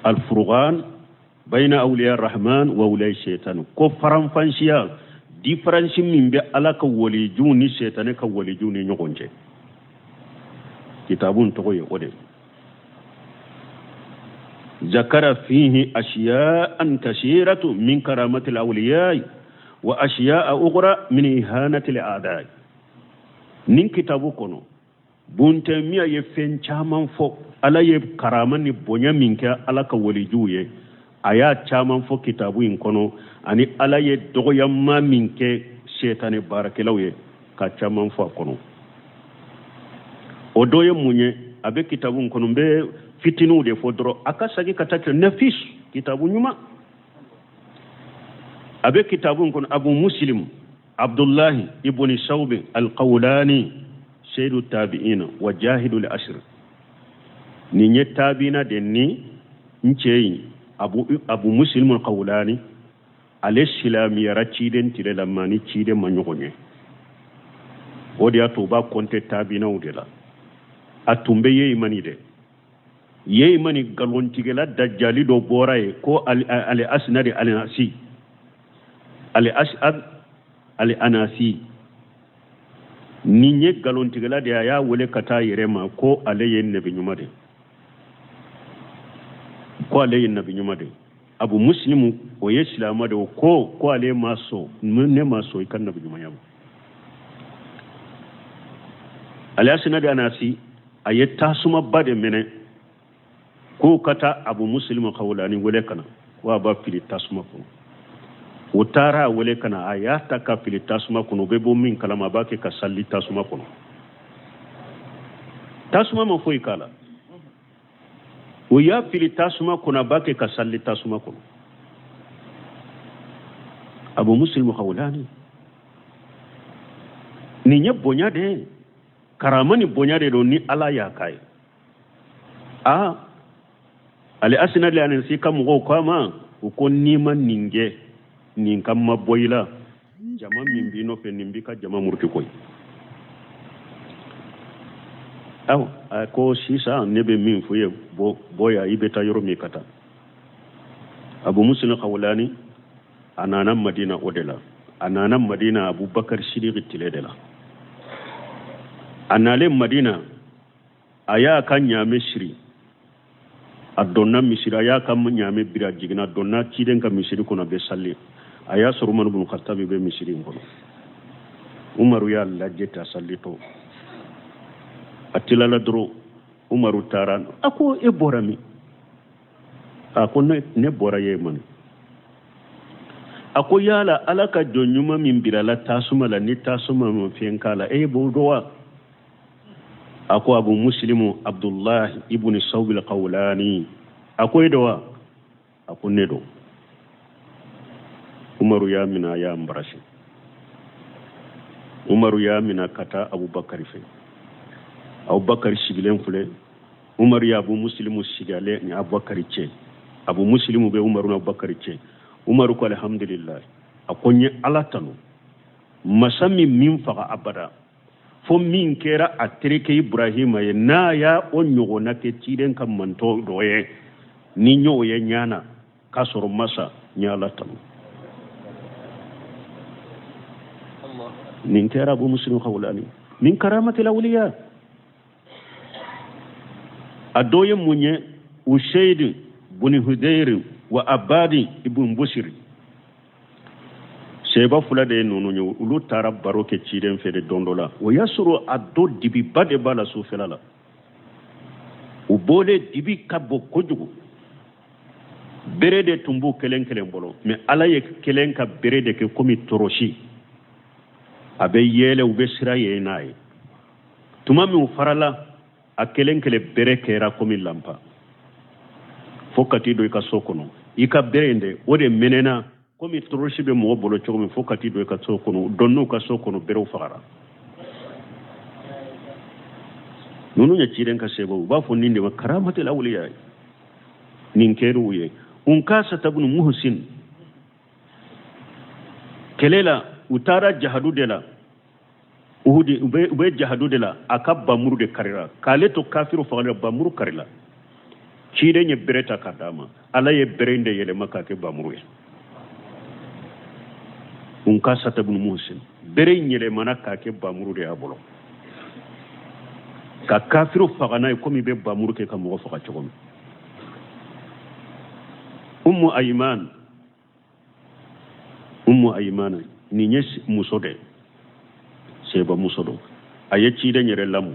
Al-Furqan bayna awliya rahman wa awliya shaitan, ko faranfansiya différence min bɛ Ala ka walijuw ni sɛtanɛ ka walijuw ni ɲɔgɔn cɛ, kitabu in tɔgɔ ye o de. Zakara fihi ashiya'an kasiratu min karamatil awliya wa ashiya'a ukhra min ihanatil a'da. Nin kitabu kɔnɔ, Bun Taymiya ye fɛn caman fɔ Ala ye karama ni bonya min kɛ Ala ka walijuw ye, a y'a caman fɔ kitabu in kɔnɔ, ani Ala ye dɔgɔyama min kɛ sɛtanɛ baarakɛlaw ye, ka caman fɔ a kɔnɔ. O dɔ ye mun ye? A bɛ kitabu in kɔnɔ, n bɛ fitininw de fɔ dɔrɔn, a ka segin ka taa kɛ nafis kitabu ɲuman. A bɛ kitabu in kɔnɔ, Abu Muslim Abdullahi ibn Sawbi al-Qawlani, seyidu tabi'ina wa jahidu al-ashr, nin ye tabi'ina de ni n cɛ in Abu Muslim al-Qawlani, ale silamɛyara ciden tile la, maa ni ciden ma ɲɔgɔn ye, o de y'a to u b'a kɔnte tabi'inaw de la. A tun bɛ Yemani de, Yemani nkalontigɛla dajali dɔ bɔra yen ko ale asinadi alinasi, ale asad ale anasi, nin ye nkalontigɛla de ye, a y'a wele ka taa yɛrɛ ma ko ale ye nabi ɲuman de ye, ko ale ye nabi ɲuman de ye. Abu Muslimu, o ye silamɛ de ye, ko ale ma sɔn, ne ma sɔn i ka nabi ɲumanya ma. Ale asinadi anasi, a ye tasumaba de minɛ k'o ka taa Abu Muslimu Kawulani wele ka na, ko a b'a fili tasuma kɔnɔ. O taara a wele ka na, a y'a ta ka fili tasuma kɔnɔ, o bɛ bɔ min kalama, a b'a kɛ ka sali tasuma kɔnɔ, tasuma ma foyi k'a la. O y'a fili tasuma kɔnɔ, a b'a kɛ ka sali tasuma kɔnɔ. Abu Muslimu Kawulani, nin ye bonya de ye, karama ni bonya de don ni Ala y'a k'a ye. Aa, ale asinali anasi ka mɔgɔw ko a ma, u ko n'i ma nin kɛ, nin ka mabɔ i la, jama min b'i nɔfɛ, nin b'i ka jama muruti koyi. Aw, a ko sisan ne bɛ min fɔ i ye, bɔ yan, i bɛ taa yɔrɔ min ka taa. Abu Muslim Kawulani, a nana Madina o de la, a nana Madina Abubakar Sidiki tile de la. A nalen Madina, a y'a ka ɲaamɛ siri, a donna misiri, a y'a ka ɲaamɛ biri, a jiginna, a donna ciden ka misiri kɔnɔ, a bɛ sali. A y'a sɔrɔ Umaru bin Khattabi bɛ misiri in kɔnɔ. Umaru y'a lajɛ ta salitɔ, a tilala dɔrɔn, Umaru taara, a ko e bɔra min? A ko ne bɔra Yemani. A ko yala Ala ka jɔn ɲuman min bilala tasuma la, ni tasuma ma fɛn k'a la, e b'o dɔn wa? A ko Abu Muslimu Abdullahi ibn Sawbil Qawlani, a ko e don wa? A ko ne don. Umaru y'a minɛ, a y'a embrasser. Umaru y'a minɛ ka taa Abubakari fɛ. Abubakari sigilen filɛ. Umaru ye Abu Muslimu sigi ale ni Abubakari cɛ. Abu Muslimu bɛ Umaru ni Abubakari cɛ. Umaru ko alihamudulilayi, a ko n ye Ala tanu, masa min min faga abada, fo min kɛra a terikɛ Ibrahima ye, n'a y'a o ɲɔgɔnna kɛ ciden ka mantɔ dɔ ye, ni n y'o ye ɲɛ na k'a sɔrɔ masa, n ye Ala tanu. Nin kɛra Abu Muslim Khawlani min karamatil awliya. A dɔ ye mun ye? Usaid bun Hudayr wa Abadi ibn Busiri, seba fila de ye ninnu ye. Olu taara baro kɛ ciden fɛ de don dɔ la. O y'a sɔrɔ a dɔ dibiba de b'a la sufɛla la. U bɔlen, dibi ka bon kojugu, bere de tun b'u kelen kelen bolo, mais Ala ye kelen ka bere de kɛ komi torosi, a bɛ yɛlɛ, u bɛ sira ye n'a ye. Tuma min u farala, a kelen kelen bere kɛra komi lanpa, fo ka t'i don i ka so kɔnɔ. I ka bere in de, o de mɛnɛna komi torosi bɛ mɔgɔ bolo cogo min, fo ka t'i don i ka so kɔnɔ. Donn'u ka so kɔnɔ, berew fagara. Ninnu ye ciden ka sebaw, u b'a fɔ nin de ma karamatil awliya. Nin kɛr'u ye. Unkasa bunu Muhsin, kɛlɛ la, u taara jahadu de la, Uhudi, u bɛ jahadu de la, a ka bamuru de karila k'ale to kafiru fagali la. Bamuru karila, ciden ye bere ta k'a d'a ma. Ala ye bere in de yɛlɛma k'a kɛ bamuru ye. Unkasa bunu Muhsin, bere in yɛlɛmana k'a kɛ bamuru de y'a bolo ka kafiru faga n'a ye, komi i bɛ bamuru kɛ ka mɔgɔ faga cogo min. Ummu Ayman, Ummu Ayman, nin ye muso de, seba muso don. A ye ciden yɛrɛ lamu.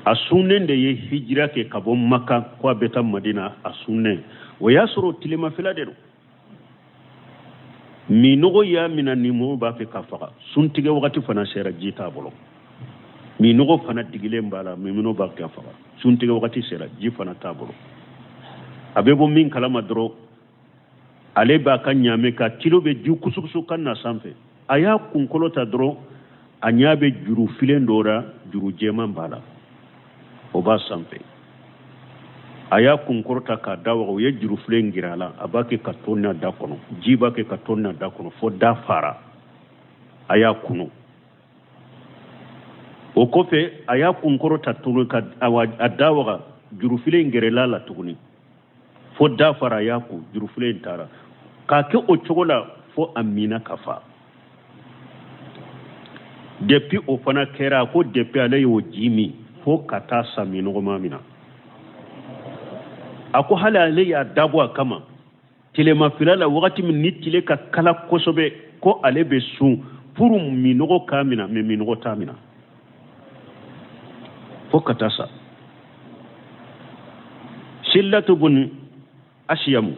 A sunnen de ye hijira kɛ ka bɔ Maka ko a bɛ taa Madina. A sunnen, o y'a sɔrɔ tilemafɛla de don, minɔgɔ y'a minɛ, ni mɔgɔw b'a fɛ ka faga. Suntigɛ wagati fana sera, ji t'a bolo, minɔgɔ fana digilen b'a la, minɔgɔ b'a fɛ ka faga. Suntigɛ wagati sera, ji fana t'a bolo. A bɛ bɔ min kalama dɔrɔn, ale b'a ka ɲaamɛ ka tilo bɛ ji kusukusu ka na sanfɛ. A y'a kunkolo ta dɔrɔn, a ɲɛ bɛ juru filen dɔ la, juru jɛman b'a la, o b'a sanfɛ. A y'a kunkɔrɔ ta k'a da waga, u ye juru filen gira a la, a b'a kɛ ka to na da kɔnɔ, ji b'a kɛ ka to na da kɔnɔ, fo da fara, a y'a kunu. O kɔfɛ, a y'a kunkɔrɔ ta tuguni ka a da waga, juru filen gɛrɛla la tuguni, fo da fara, a y'a kun, juru filen taara. K'a kɛ o cogo la fo a minna ka fa. Depuis o fana kɛra, a ko depuis ale y'o ji min fo ka taa sa, minɔgɔ ma min na. A ko hali ale y'a dabɔ a kama tilemafila la, wagati min ni tile ka kala kosɛbɛ, ko ale bɛ sun pour minɔgɔ k'a minɛ, mais minɔgɔ t'a minɛ fo ka taa sa. Sillatu bun Asiyamu,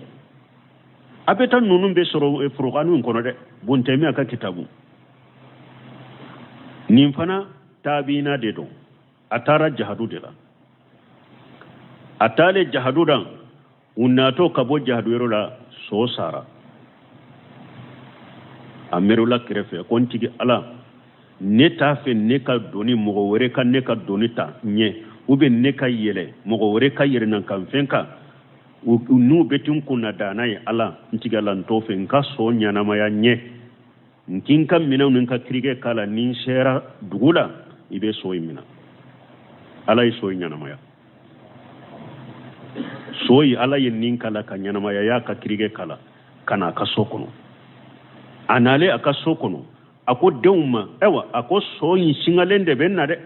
a bɛ taa ninnu bɛ sɔrɔ furukanu kɔnɔ dɛ, Buntɛmiya ka kitabu. Nin fana taabina de don. A taara jahadu de la. A taalen jahadu la, u natɔ ka bɔ jahadu yɔrɔ la, so sara. A miirila kɛrɛfɛ ko n tigi Ala, ne t'a fɛ ne ka doni mɔgɔ wɛrɛ ka ne ka doni ta ɲɛ, ou bien ne ka yɛlɛ mɔgɔ wɛrɛ ka yɛlɛ na kan fɛn kan n'u bɛ tun kunna danna ye. Ala, n tigi Ala, n t'o fɛ. N ka so ɲɛnamaya ɲɛ, n k'i n ka minɛnw ni n ka kirikɛ k'a la. Ni n sera dugu la, i bɛ so in minɛ. Ala ye so in ɲɛnamaya. So in, Ala ye nin k'a la ka ɲɛnamaya, y'a ka kirikɛ k'a la ka na a ka so kɔnɔ. A nalen a ka so kɔnɔ, a ko denw ma, ayiwa, a ko so in singalen de bɛ n na dɛ,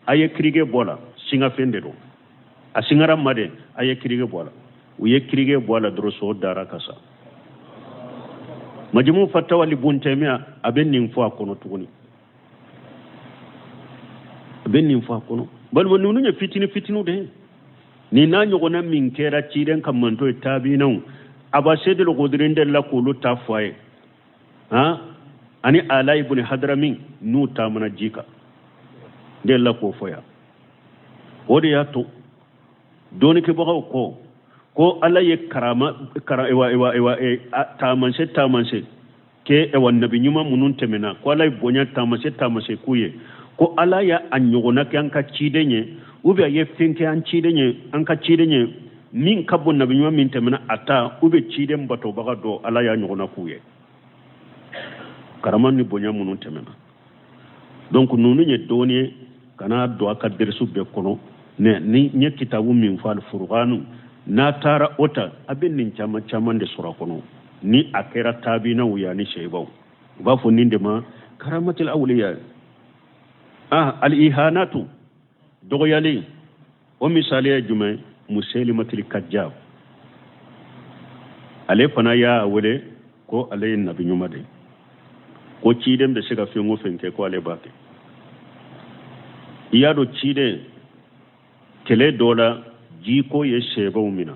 a ye kirikɛ bɔ a la, singafɛn de don, a singara ma de, a ye kirikɛ bɔ a la. U ye kirikɛ bɔ a la dɔrɔn, so dara ka sa. Majimu Fatawa li Bun Taymiya, a bɛ nin fɔ a kɔnɔ tuguni, a bɛ nin fɔ a kɔnɔ. Balima, ninnu ye fitini fitiniw de ye. Nin n'a ɲɔgɔnna min kɛra ciden ka manto ye, taabinaw, Aba Sedil Kudiri delila k'olu ta fɔ a ye, han, ani Ala ibn Hadrami n'u taamana ji kan. N delila k'o fɔ yan. O de y'a to dɔnnikɛbagaw ko ko Ala ye karama kara ewa ewa ewa e, taamasiyɛn taamasiyɛn kɛ ewa nabi ɲuman minnu tɛmɛna, ko Ala ye bonya taamasiyɛn taamasiyɛn k'u ye, ko Ala y'a ɲɔgɔnna kɛ an ka ciden ye, ou bien a ye fɛn kɛ an ciden ye, an ka ciden ye min ka bon nabi ɲuman min tɛmɛna a ta, ou bien ciden batobaga dɔ, Ala y'a ɲɔgɔnna k'u ye, karama ni bonya minnu tɛmɛna. Donc ninnu ye dɔɔni ye kana don a ka derisu bɛɛ kɔnɔ. Ne ni n ye kitabu min fɔ, Alfurukanu, n'a taara o ta, a bɛ nin caman caman de sɔrɔ a kɔnɔ. Ni a kɛra taabinaw ye ani seyibaw, u b'a fɔ nin de ma karamatil awliya. Ah, al ihanatu, dɔgɔyali, o misali ye jumɛn? Muselimatil kajab, ale fana y'a wele ko ale ye nabi ɲuman de ye, ko ciden bɛ se ka fɛn o fɛn kɛ, ko ale b'a kɛ. I y'a dɔn, ciden kɛlɛ dɔ la, jiko ye sɛbɛw minɛ.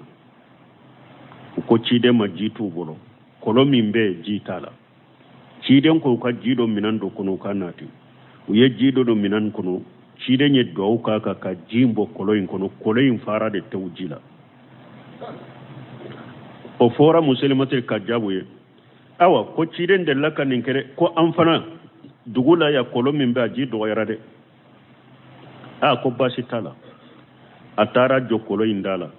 U ko ciden ma ji t'u bolo, kɔlɔn min bɛ yen, ji t'a la. Ciden ko u ka ji don minɛn dɔ kɔnɔ, u ka nati. U ye ji dɔ don minɛn kɔnɔ. Ciden ye duwawu k'a kan ka ji bɔ kɔlɔn in kɔnɔ. Kɔlɔn in fara de tewu ji la. O fɔra Muselimatil Kajabu ye. Awa, ko ciden delila ka nin kɛ dɛ, ko an fana dugu la yan, kɔlɔn min bɛ, a ji dɔgɔyara dɛ. A ko baasi t'a la. A taara jɔ kɔlɔn in da la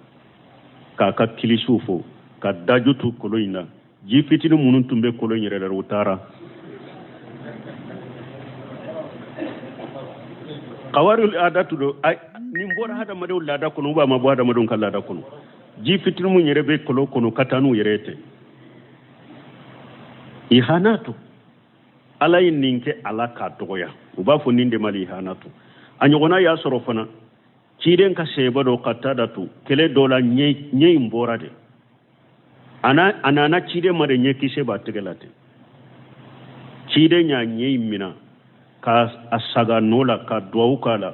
k'a ka kilisiw fɔ ka daju tu kɔlɔn in na. Ji fitinin minnu tun bɛ kɔlɔn yɛrɛ la, u taara. Kawari adatu don, nin bɔra hadamadenw laada kɔnɔ, ou a ma bɔ hadamadenw ka laada kɔnɔ. Ji fitinin min yɛrɛ bɛ kɔlɔn kɔnɔ, ka taa n'u yɛrɛ ye ten. Ihanatu, Ala ye nin kɛ ala k'a dɔgɔya, u b'a fɔ nin de ma ihanatu. A ɲɔgɔnna y'a sɔrɔ fana ciden ka sɛba dɔ ka taa datu kɛlɛ dɔ la, ɲɛ in bɔra de. A nana ciden ma de, ɲɛkisɛ b'a tɛgɛ la ten. Ciden y'a ɲɛ in mina ka a saga nɔ la ka duwawu k'a la.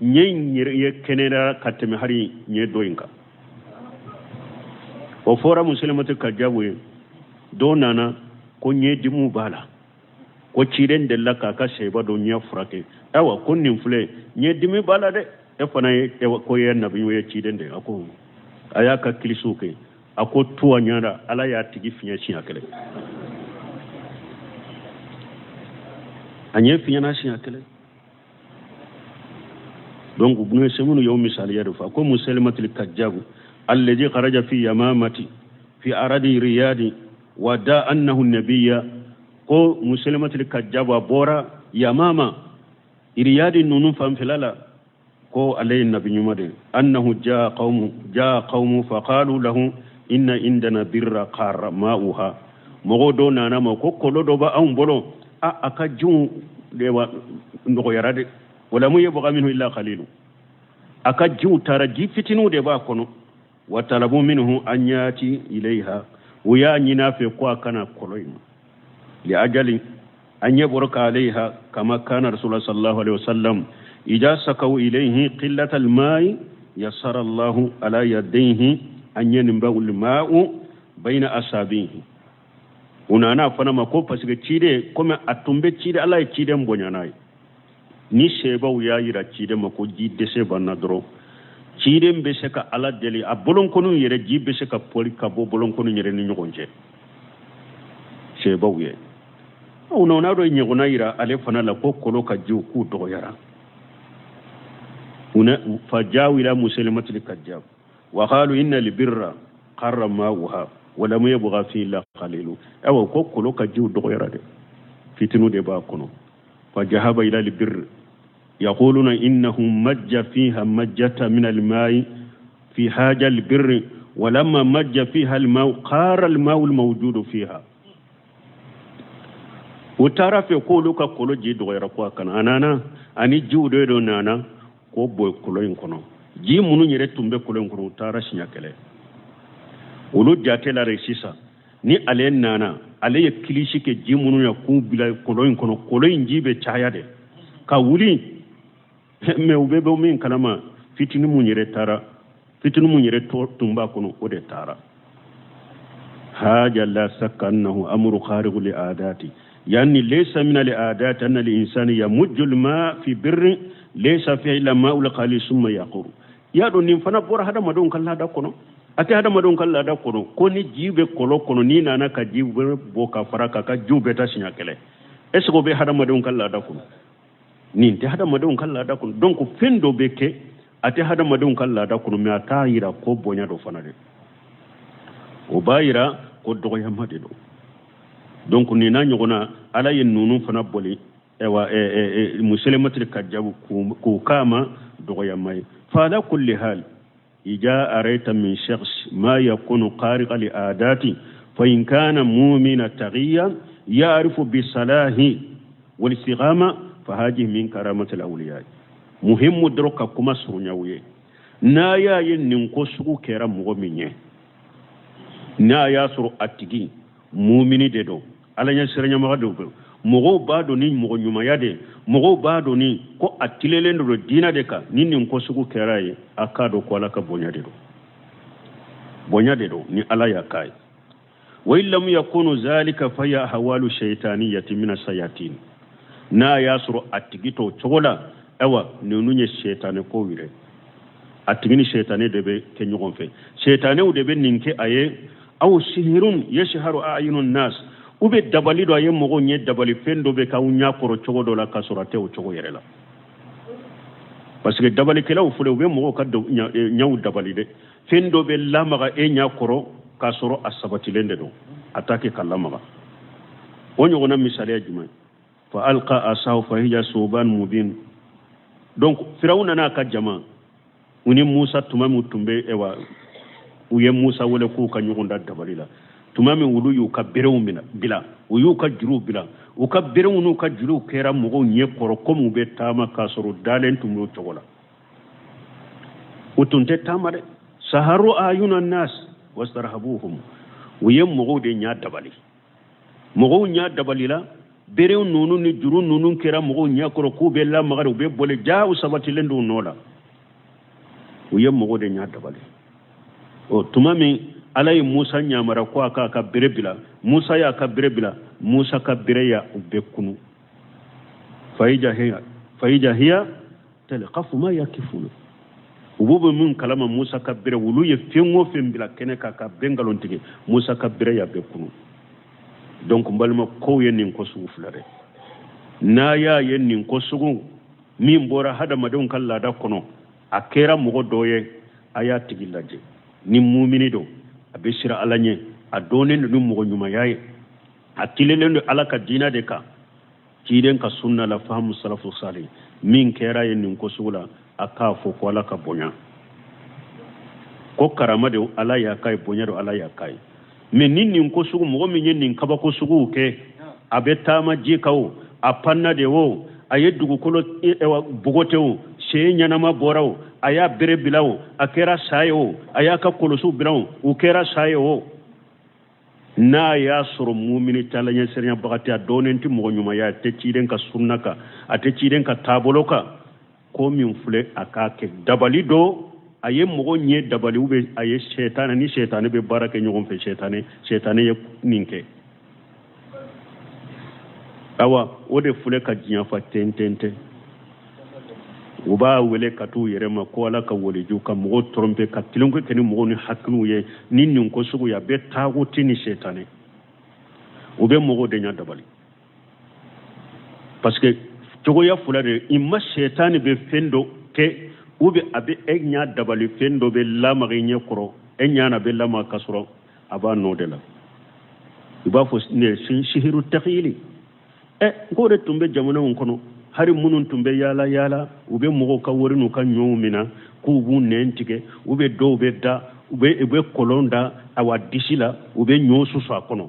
Ɲɛ in yɛrɛ ye kɛnɛya ka tɛmɛ hali ɲɛ dɔ in kan. O fɔra Muselimatu Kajabu ye. Dɔ nana ko ɲɛdimiw b'a la, ko ciden delila k'a ka sɛba dɔ ɲɛ furakɛ. Ayiwa, ko nin filɛ, ɲɛdimi b'a la dɛ. E fana ye ko ye nabi ye, ciden de. A ko a y'a ka kilisiw kɛ, a ko tuwa ɲɛna, Ala y'a tigi fiɲɛ siɲɛ kelen. A ɲɛ fiɲɛna siɲɛ kelen. Donc Ibnu Semunu y'o misaliya de fɔ ko Musalimatul Kajabu alladhi kharaja fi yamamati fi aradi riyadi wa da annahu nabiyya. Ko Musalimatul Kajabu a bɔra Yamama, Riyadi ninnu fanfɛla la, ko ale ye nabi ɲuman de ye. Annahu jaa qawmu jaa qawmu faqalu lahu inna indana birra qarra ma'uha. Mɔgɔw dɔw nana ma ko kɔlɔn dɔ bɛ anw bolo, a ka jiw de wa nɔgɔyara dɛ, walamu yabqa minhu illa qalilu. A ka jiw taara, ji fitininw de b'a kɔnɔ. Wa talabu minhu an yati ilayha, u y'a ɲini a fɛ ko a ka na kɔlɔn in ma, li ajali an yabruka alayha kama kana rasulullah sallallahu alaihi wasallam idha sakaw ilayhi qillata alma'i yassara Allahu ala yadayhi an yanba'u alma'u bayna asabihi. U nana fana ma ko parce que ciden, komi a tun bɛ ciden, Ala ye ciden bonya n'a ye. Ni sebaw y'a yira ciden ma ko ji dɛsɛ b'an na dɔrɔn, ciden bɛ se ka Ala deli, a bolonkɔniw yɛrɛ, ji bɛ se ka pɔli ka bɔ bolonkɔniw yɛrɛ ni ɲɔgɔn cɛ sebaw ye. U nana dɔ ɲɔgɔnna yira ale fana la ko kɔlɔn ka jiw k'u dɔgɔyara. Fa jaw ila Musalimatil Kajjab wa qalu inna libirra qarra ma'uha wa lam yabqa fi illa qalilu. Awa, ko kɔlɔn ka jiw dɔgɔyara dɛ, fitinu de b'a kɔnɔ. Fa jahaba ila libirri yaquluna innahu majja fiha majjata min almai fi haja albirri walamma majja fiha almau qara almau almawjudu fiha. U taara fɛ k'olu ka kɔlɔn ji dɔgɔyara, ko a kana. A nana ani jiw de dɔ nana k'o bɔ kɔlɔn in kɔnɔ. Ji minnu yɛrɛ tun bɛ kɔlɔn in kɔnɔ, u taara siɲɛ kelen. Olu jate la de sisan, ni ale nana, ale ye kilisi kɛ ji minnu ye k'u bila kɔlɔn in kɔnɔ, kɔlɔn in ji bɛ caya de ka wuli. Mais u bɛ bɔ min kalama, fitinin mun yɛrɛ taara, fitinin mun yɛrɛ tun b'a kɔnɔ, o de taara. Haja la sakka annahu amru khariqu li adati, yani laysa min al adati anna al insani yamujju al ma fi birri Laysa fiha illa ma'ul qali summa yaquru. Y'a dɔn nin fana bɔra hadamadenw ka laada kɔnɔ. A tɛ hadamadenw ka laada kɔnɔ ko ni ji bɛ kɔlɔn kɔnɔ, n'i nana ka ji bɔ ka fara kan, ka jiw bɛɛ ta siɲɛ kelen. Est ce que o bɛ hadamadenw ka laada kɔnɔ? Nin tɛ hadamadenw ka laada kɔnɔ. Donc fɛn dɔ bɛ kɛ, a tɛ hadamadenw ka laada kɔnɔ, mais a t'a yira ko bonya dɔ fana dɛ, o b'a yira ko dɔgɔyama de don. Donc nin n'a ɲɔgɔnna, Ala ye ninnu fana boli ayiwa Muselematil Kajabu k'o k'a ma dɔgɔyama ye. Fa ala kulli hal ija araita min shakhs ma yakunu khariqa li adati fa in kana mu'mina taghiyan ya'rifu bi salahi wal istiqama fa hadhihi min karamatil awliya. Muhimmu dɔrɔn ka kuma surunya u ye. N'a y'a ye nin ko sugu kɛra mɔgɔ min ye, n'a y'a sɔrɔ a tigi mumini de don, Ala ɲɛ siranɲɛbaga de don, mɔgɔw b'a dɔn ni mɔgɔ ɲumanya de, mɔgɔw b'a dɔn ni ko a tilelen don diinɛ de kan, ni nin ko sugu kɛra ye, a k'a dɔn ko Ala ka bonya de don, bonya de don ni Ala y'a k'a ye. Wa in lam yakunu zalika fa ya ahwalu shaytaniyati min asayatin. N'a y'a sɔrɔ a tigi t'o cogo la, ayiwa ninnu ye sɛtanɛ kow yɛrɛ, a tigi ni sɛtanɛ de bɛ kɛ ɲɔgɔn fɛ, sɛtanɛw de bɛ nin kɛ a ye. Aw sihirun yashharu a'yunun nas, u bɛ dabali dɔ a ye mɔgɔw ɲɛ dabali, fɛn dɔ bɛ k'aw ɲɛ kɔrɔ cogo dɔ la k'a sɔrɔ a tɛ o cogo yɛrɛ la. Parce que dabalikɛlaw filɛ, u bɛ mɔgɔw ka ɲɛw dabali dɛ. Fɛn dɔ bɛ lamaga e ɲɛ kɔrɔ k'a sɔrɔ a sabatilen de don, a t'a kɛ ka lamaga. O ɲɔgɔnna misaliya jumɛn? Fa alqa asahu fa hiya suban mubin. Donc Firawuna n'a ka jama, u ni Musa tuma min tun bɛ, ayiwa u ye Musa wele k'u ka ɲɔgɔn da dabali la, tuma min olu y'u ka berew minɛ bila, u y'u ka juruw bila, u ka berew n'u ka juruw kɛra mɔgɔw ɲɛ kɔrɔ komi u bɛ taama k'a sɔrɔ dalen tun b'o cogo la. U tun tɛ taama dɛ. Saharu ayuna nas wastarhabuhum, u ye mɔgɔw de ɲɛ dabali, mɔgɔw ɲɛ dabalila, berew ninnu ni juru ninnu kɛra mɔgɔw ɲɛ kɔrɔ k'u bɛ lamaga, u bɛ boli, ja u sabatilen don nɔ la, u ye mɔgɔw de ɲɛ dabali. O tuma min Ala ye Musa ɲamara ko a k'a ka bere bila, Musa y'a ka bere bila, Musa ka bere y'a u bɛɛ kunu. Fayija hiya talqafu ma yakifuna, u b'u bɛ min kalama Musa ka bere, olu ye fɛn o fɛn bila kɛnɛ kan ka bɛn nkalon tigɛ, Musa ka bere y'a bɛɛ kunu. Donc n balima, kow ye nin ko sugu fila dɛ. N'a y'a ye nin ko sugu min bɔra hadamadenw ka laada kɔnɔ, a kɛra mɔgɔ dɔ ye, a y'a tigi lajɛ. Ni mumini don, a bɛ siran Ala ɲɛ, a dɔnnen don ni mɔgɔ ɲumanya ye, a tilelen don Ala ka diinɛ de kan, ciden ka sunna la, fahamu salafu salih, min kɛra ye nin ko sugu la, a k'a fɔ ko Ala ka bonya, ko karama de Ala y'a k'a ye, bonya don Ala y'a k'a ye. Mais ni nin ko sugu, mɔgɔ min ye nin kabako suguw kɛ, a bɛ taama ji kan o, a panna de o, a ye dugukolo bogote o, sen ɲɛnama bɔra o, a y'a bere bila o, a kɛra sa ye o, a y'a ka kɔlɔsiw bila o, u kɛra sa ye o, n'a y'a sɔrɔ mumini tɛ, Ala ɲɛsiranyabaga tɛ, a dɔnnen tɛ mɔgɔ ɲumanya, a tɛ ciden ka sunna kan, a tɛ ciden ka taabolo kan, ko min filɛ a k'a kɛ dabali don, a ye mɔgɔ ɲɛ dabali, ou bien a ye sɛtanɛ ni sɛtanɛ bɛ baara kɛ ɲɔgɔn fɛ, sɛtanɛ ye nin kɛ. Awa o de filɛ ka diɲɛ fa tɛntɛntɛn. U b'a wele ka t'u yɛrɛ ma ko Ala ka waliju, ka mɔgɔw tromper, ka tulonkɛ kɛ ni mɔgɔw ni hakiliw ye ni nin ko sugu ye. A bɛ taaguti ni sɛtanɛ, u bɛ mɔgɔw de ɲɛ dabali. Parce que cogoya fila de, i ma sɛtanɛ bɛ fɛn dɔ kɛ, ou bien a bɛ e ɲɛ dabali, fɛn dɔ bɛ lamaga i ɲɛ kɔrɔ, e ɲɛ na bɛ lamaga ka sɔrɔ a b'a nɔ de la. I b'a fɔ ne sihiru takhili. N k'o de tun bɛ jamanaw kɔnɔ, hari minnu tun bɛ yaala yaala, u bɛ mɔgɔw ka wari n'u ka ɲɔw minɛ k'u b'u nɛn tigɛ, u bɛ dɔw bɛ da, u bɛ kɔlɔn da awa disi la, u bɛ ɲɔ susu a kɔnɔ,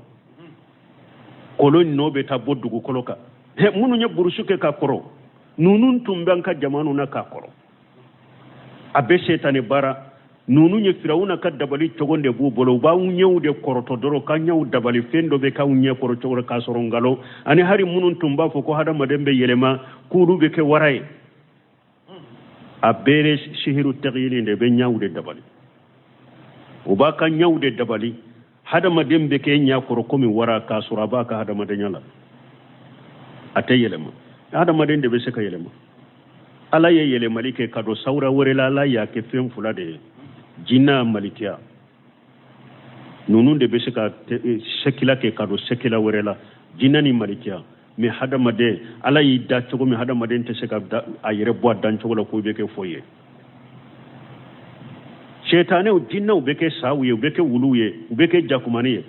kɔlɔn nɔ bɛ taa bɔ dugukolo kan. Minnu ye burusu kɛ ka kɔrɔ, ninnu tun bɛ an ka jamanaw na ka kɔrɔ, a bɛ sɛtanɛ baara. Ninnu ye Firawuna ka dabali cogo de b'u bolo, u b'anw ɲɛw de kɔrɔtɔ dɔrɔn, k'an ɲɛw dabali, fɛn dɔ bɛ k'anw ɲɛ kɔrɔ cogo k'a sɔrɔ nkalon. Ani hari minnu tun b'a fɔ ko hadamaden bɛ yɛlɛma, k'olu bɛ kɛ wara ye, a bɛɛ sihiru taghyiri de bɛ ɲɛw de dabali, u b'a ka ɲɛw de dabali. Hadamaden bɛ kɛ ɲɛ kɔrɔ komi wara k'a sɔrɔ a b'a ka hadamadenya la, a tɛ yɛlɛma. Hadamaden de bɛ se ka yɛlɛma. Ala ye yɛlɛmali kɛ ka don sawura wɛrɛ la. Ala y'a kɛ fɛn fila de ye, jinna, malikiya. Ninnu de bɛ se ka sekila kɛ ka don sekila wɛrɛ la, jinna ni malikiya. Mais hadamaden, Ala y'i da cogo min, hadamaden tɛ se ka a yɛrɛ bɔ a dan cogo la k'o bɛ kɛ foyi ye. Sɛtanɛw, jinnaw bɛ kɛ saw ye, u bɛ kɛ wuluw ye, u bɛ kɛ jakumani ye.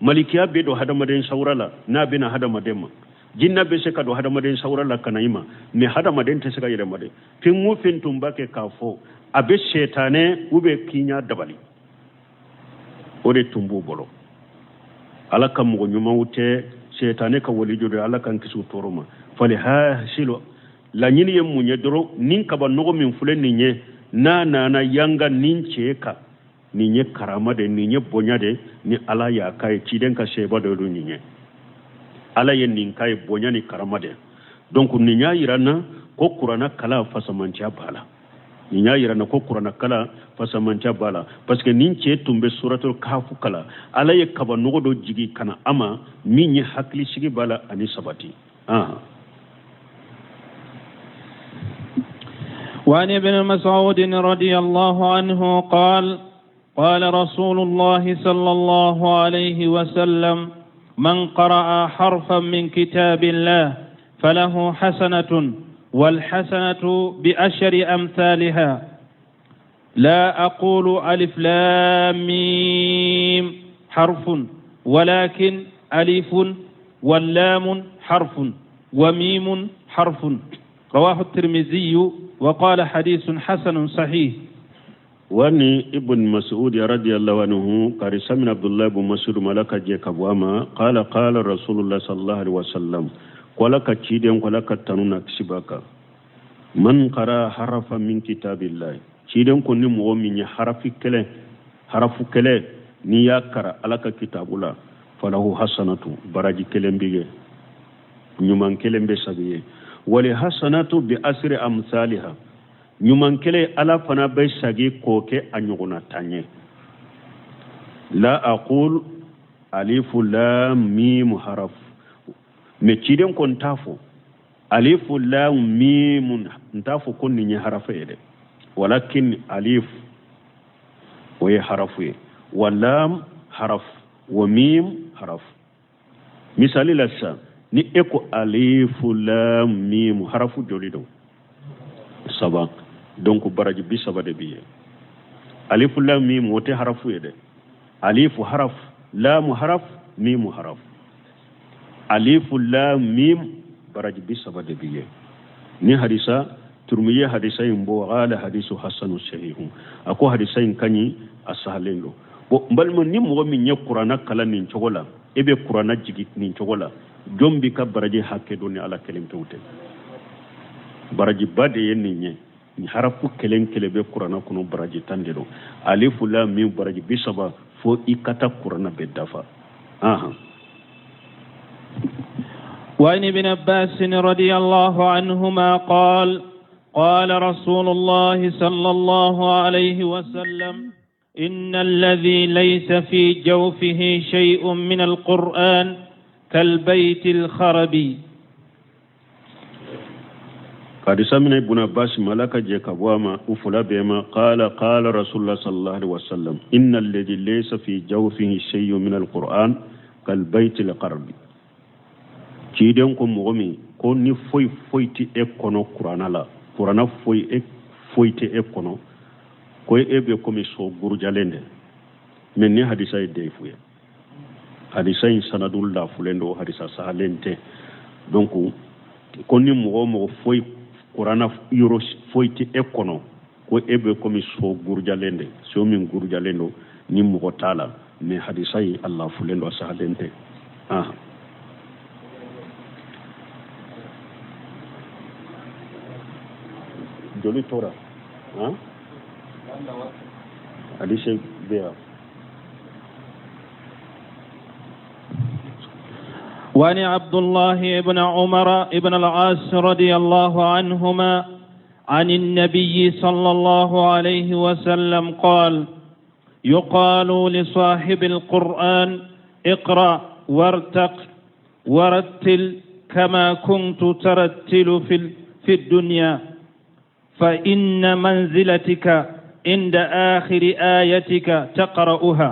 Malikiya bɛ don hadamaden sawura la n'a bɛ na hadamaden ma. Jinna bɛ se ka don hadamaden sawura la ka na i ma, mais hadamaden tɛ se ka yɛlɛma dɛ. Fɛn o fɛn tun b'a kɛ k'a fɔ a bɛ sɛtanɛ u bɛ kiɲa dabali, o de tun b'u bolo. Ala ka mɔgɔ ɲumanw tɛ, sɛtanɛ ka waliju de. Ala k'an kisi o tɔɔrɔ ma. Fali hasilu, laɲini ye mun ye dɔrɔn? Nin kaba nɔgɔ min filɛ nin ye, n'a nana yanga nin cɛ kan, nin ye karama de, nin ye bonya de ni Ala y'a k'a ye. Ciden ka seba dɔ don nin ye. Ala ye nin k'a ye bonya ni karama de. Donc nin y'a yira n na ko kuranna kalan fasamanciya b'a la. Nin y'a yira n na ko kuranna kalan fasamanciya b'a la, parce que nin cɛ tun bɛ suratul kafu kalan, Ala ye kaba nɔgɔ dɔ jigi ka na a ma min ye hakilisigi b'a la ani sabati. وعن ابن مسعود رضي الله عنه قال: قال رسول الله صلى الله عليه وسلم: من قرأ حرفا من كتاب الله فله حسنة، والحسنة بعشر أمثالها. لا أقول ألف لام ميم حرف، ولكن ألف واللام حرف وميم حرف. رواه الترمذي وقال حديث حسن صحيح. وعن ابن مسعود رضي الله عنه، قال من عبد الله بن مسعود ملك جيكابواما قال: قال رسول الله صلى الله عليه وسلم، قال كتشيدين قال كتنونا كسباكا: من قرأ حرفا من كتاب الله، ciden ko ni mɔgɔ min ye harafi kelen, harafu kelen n'i y'a kara Ala ka kitabu la, falahu hasanatu, baraji kelen bɛ ye, ɲuman kelen bɛ sabi ye. Wali hasanatu bi asiri amsaliha, ɲuman kelen Ala fana bɛ sagi k'o kɛ a ɲɔgɔnna tan ye. La aqul alifu lam mim haraf, mais ciden ko n t'a fɔ alifu lam mim, n t'a fɔ ko nin ye harafu ye dɛ. Walakin alif o ye harafu ye, wa lam haraf, wa mim haraf. Misali la sisan, ni e ko alifu lam mim, harafu joli don? Saba. Donc baraji 30 de b'i ye. Alifu lam mim o tɛ harafu ye dɛ. Alifu haraf, lamu haraf, mimu haraf. Alifu lam mim, baraji 30 de b'i ye. Ni hadisa Turumi ye hadisa in bɔ, qala hadisu hasanu sahihu, a ko hadisa in ka ɲi, a sahalen don. Bon, n balima, ni mɔgɔ min ye kuranna kalan nin cogo la, e bɛ kuranna jigi nin cogo la, jɔn b'i ka baraji hakɛ dɔn ni Ala kelen pewu tɛ? Barajiba de ye nin ye. Nin harafu kelen kelen bɛ kuranna kɔnɔ, baraji 10 de don. Alifu lam mim baraji 30, fo i ka taa kuranna bɛɛ dafa. Ahan. وعن ابن عباس رضي الله عنهما قال: قال رسول الله صلى الله عليه وسلم: إن الذي ليس في جوفه شيء من القرآن كالبيت الخرب. Hadisa mina Ibn Abbas, malaka je ka bɔ a ma u fila bɛɛ ma, qala qala rasulullah sallallahu alaihi wasallam: inna alladhi laysa fi jawfihi shay'un min alquran kal bayt alqarbi. Ciden ko mɔgɔ min ko ni foyi foyi tɛ e kɔnɔ kuranna la, kuranna foyi e foyi tɛ e kɔnɔ, ko e bɛ komi so gurujalen de. Mais ni hadisa ye defu ye, hadisa in sanadu lafulen don, hadisa sahalen tɛ. Donc ko ni mɔgɔ o mɔgɔ foyi kuranna yɔrɔ foyi tɛ e kɔnɔ, ko e bɛ komi so gurujalen de, so min gurujalen don ni mɔgɔ t'a la. Mais hadisa in a lafulen don, a sahalen tɛ. Ah, joli tora? Ah, hadisa bɛ yan. وعن عبد الله بن عمر بن العاص رضي الله عنهما عن النبي صلى الله عليه وسلم قال: يقال لصاحب القرآن: اقرأ وارتق ورتل كما كنت ترتل في الدنيا. فإن منزلتك عند آخر آيتك تقرأها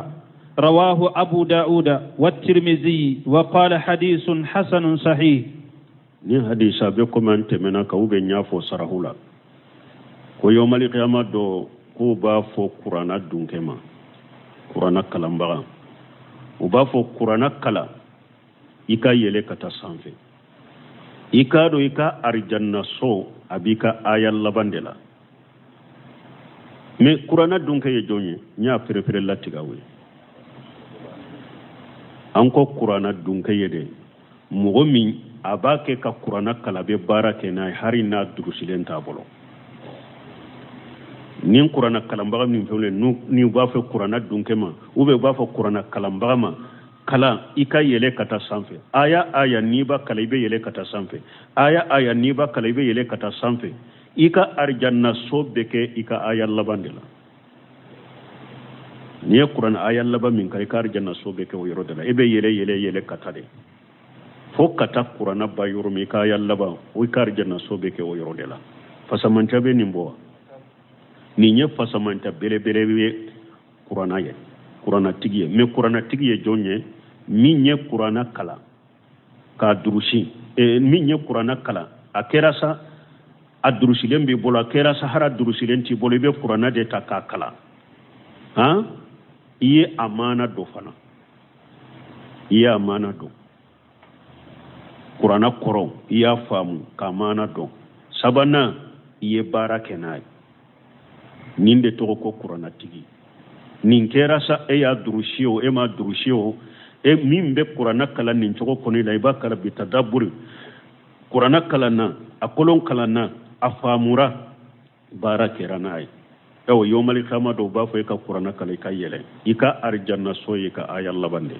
رواه أبو داود والترمذي وقال حديث حسن صحيح Ni hadisa bɛ komi an tɛmɛna kan ou bien n y'a fɔ sarahu la ko yɔmali kiyama dɔ k'u b'a fɔ kuranna dunkɛ ma, kuranna kalanbaga, u b'a fɔ kuranna kalan, i ka yɛlɛ ka taa sanfɛ, i k'a dɔn i ka arijanna so a b'i ka aya laban de la. Mais kuranna dunkɛ ye jɔn ye? N y'a perepere latigɛ aw ye. An ko kuranna dunkɛ ye de mɔgɔ min a b'a kɛ ka kuranna kalan, bɛ baara kɛ n'a ye hali n'a durusilen t'a bolo. Ni kuranna kalanbaga min fɛn ni u b'a fɔ kuranna dunkɛ ma ou bien u b'a fɔ kuranna kalanbaga ma, kalan i ka yɛlɛ ka taa sanfɛ, aya aya n'i b'a kalan i bɛ yɛlɛ ka taa sanfɛ, aya aya n'i b'a kalan i bɛ yɛlɛ ka taa sanfɛ, i ka arijanna so bɛ kɛ i ka aya laban de la. N'i ye kuranna aya laban min kalan, i ka arijanna so bɛ kɛ o yɔrɔ de la. I bɛ yɛlɛ yɛlɛ yɛlɛ ka taa de fo ka taa kuranna ban yɔrɔ min, i ka aya laban o, i ka arijanna so bɛ kɛ o yɔrɔ de la. Fasamanta bɛ nin bɔ wa? Nin ye fasamanta belebele ye kuranna ye, kurannatigi ye. Mais kurannatigi ye jɔn ye? Min ye kuranna kalan k'a durusi, min ye kuranna kalan, a kɛra sa a durusilen b'i bolo, a kɛra sa hali a durusilen t'i bolo, i bɛ kuranna de ta k'a kalan. Han, i ye a maana dɔn fana, i ye a maana dɔn, kuranna kɔrɔ i y'a faamu k'a maana dɔn. Sabanan, i ye baara kɛ n'a ye. Nin de tɔgɔ ko kurannatigi. Nin kɛra sa e y'a durusi o, e m'a durusi o, e min bɛ kuranna kalan nin cogo kɔni la, i b'a kalan bi tadaburi, kuranna kalanna, a kolon kalanna, a faamura, baara kɛra n'a ye. Ayiwa, yomali kama dɔw b'a fɔ i ka kuranna kalan i ka yɛlɛ, i ka arijanna so ye ka aya laban de.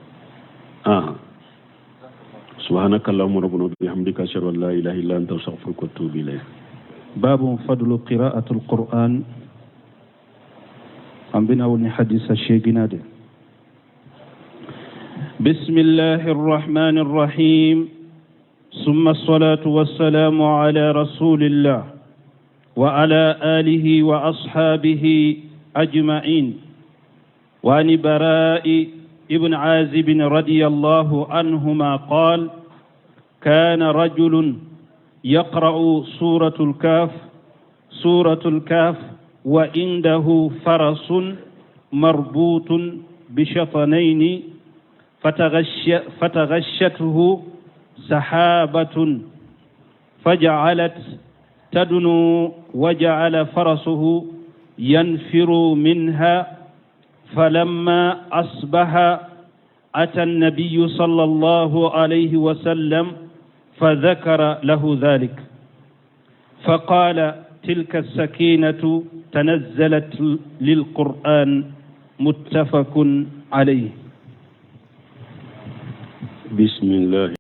Subhanaka allahumma rabbana wa bihamdika, ashhadu an la ilaha illa anta, astaghfiruka wa atubu ilayk. باب فضل قراءة القرآن an bɛna o ni hadisa seeginna de. بسم الله الرحمن الرحيم ثم الصلاة والسلام على رسول الله وعلى آله وأصحابه أجمعين وعن براء ابن عازب رضي الله عنهما قال كان رجل يقرأ سورة الكهف سورة الكهف وعنده فرس مربوط بشطنين فتغش فتغشته سحابة فجعلت تدنو وجعل فرسه ينفر منها فلما أصبح أتى النبي صلى الله عليه وسلم فذكر له ذلك فقال تلك السكينة تنزلت للقرآن متفق عليه. بسم الله.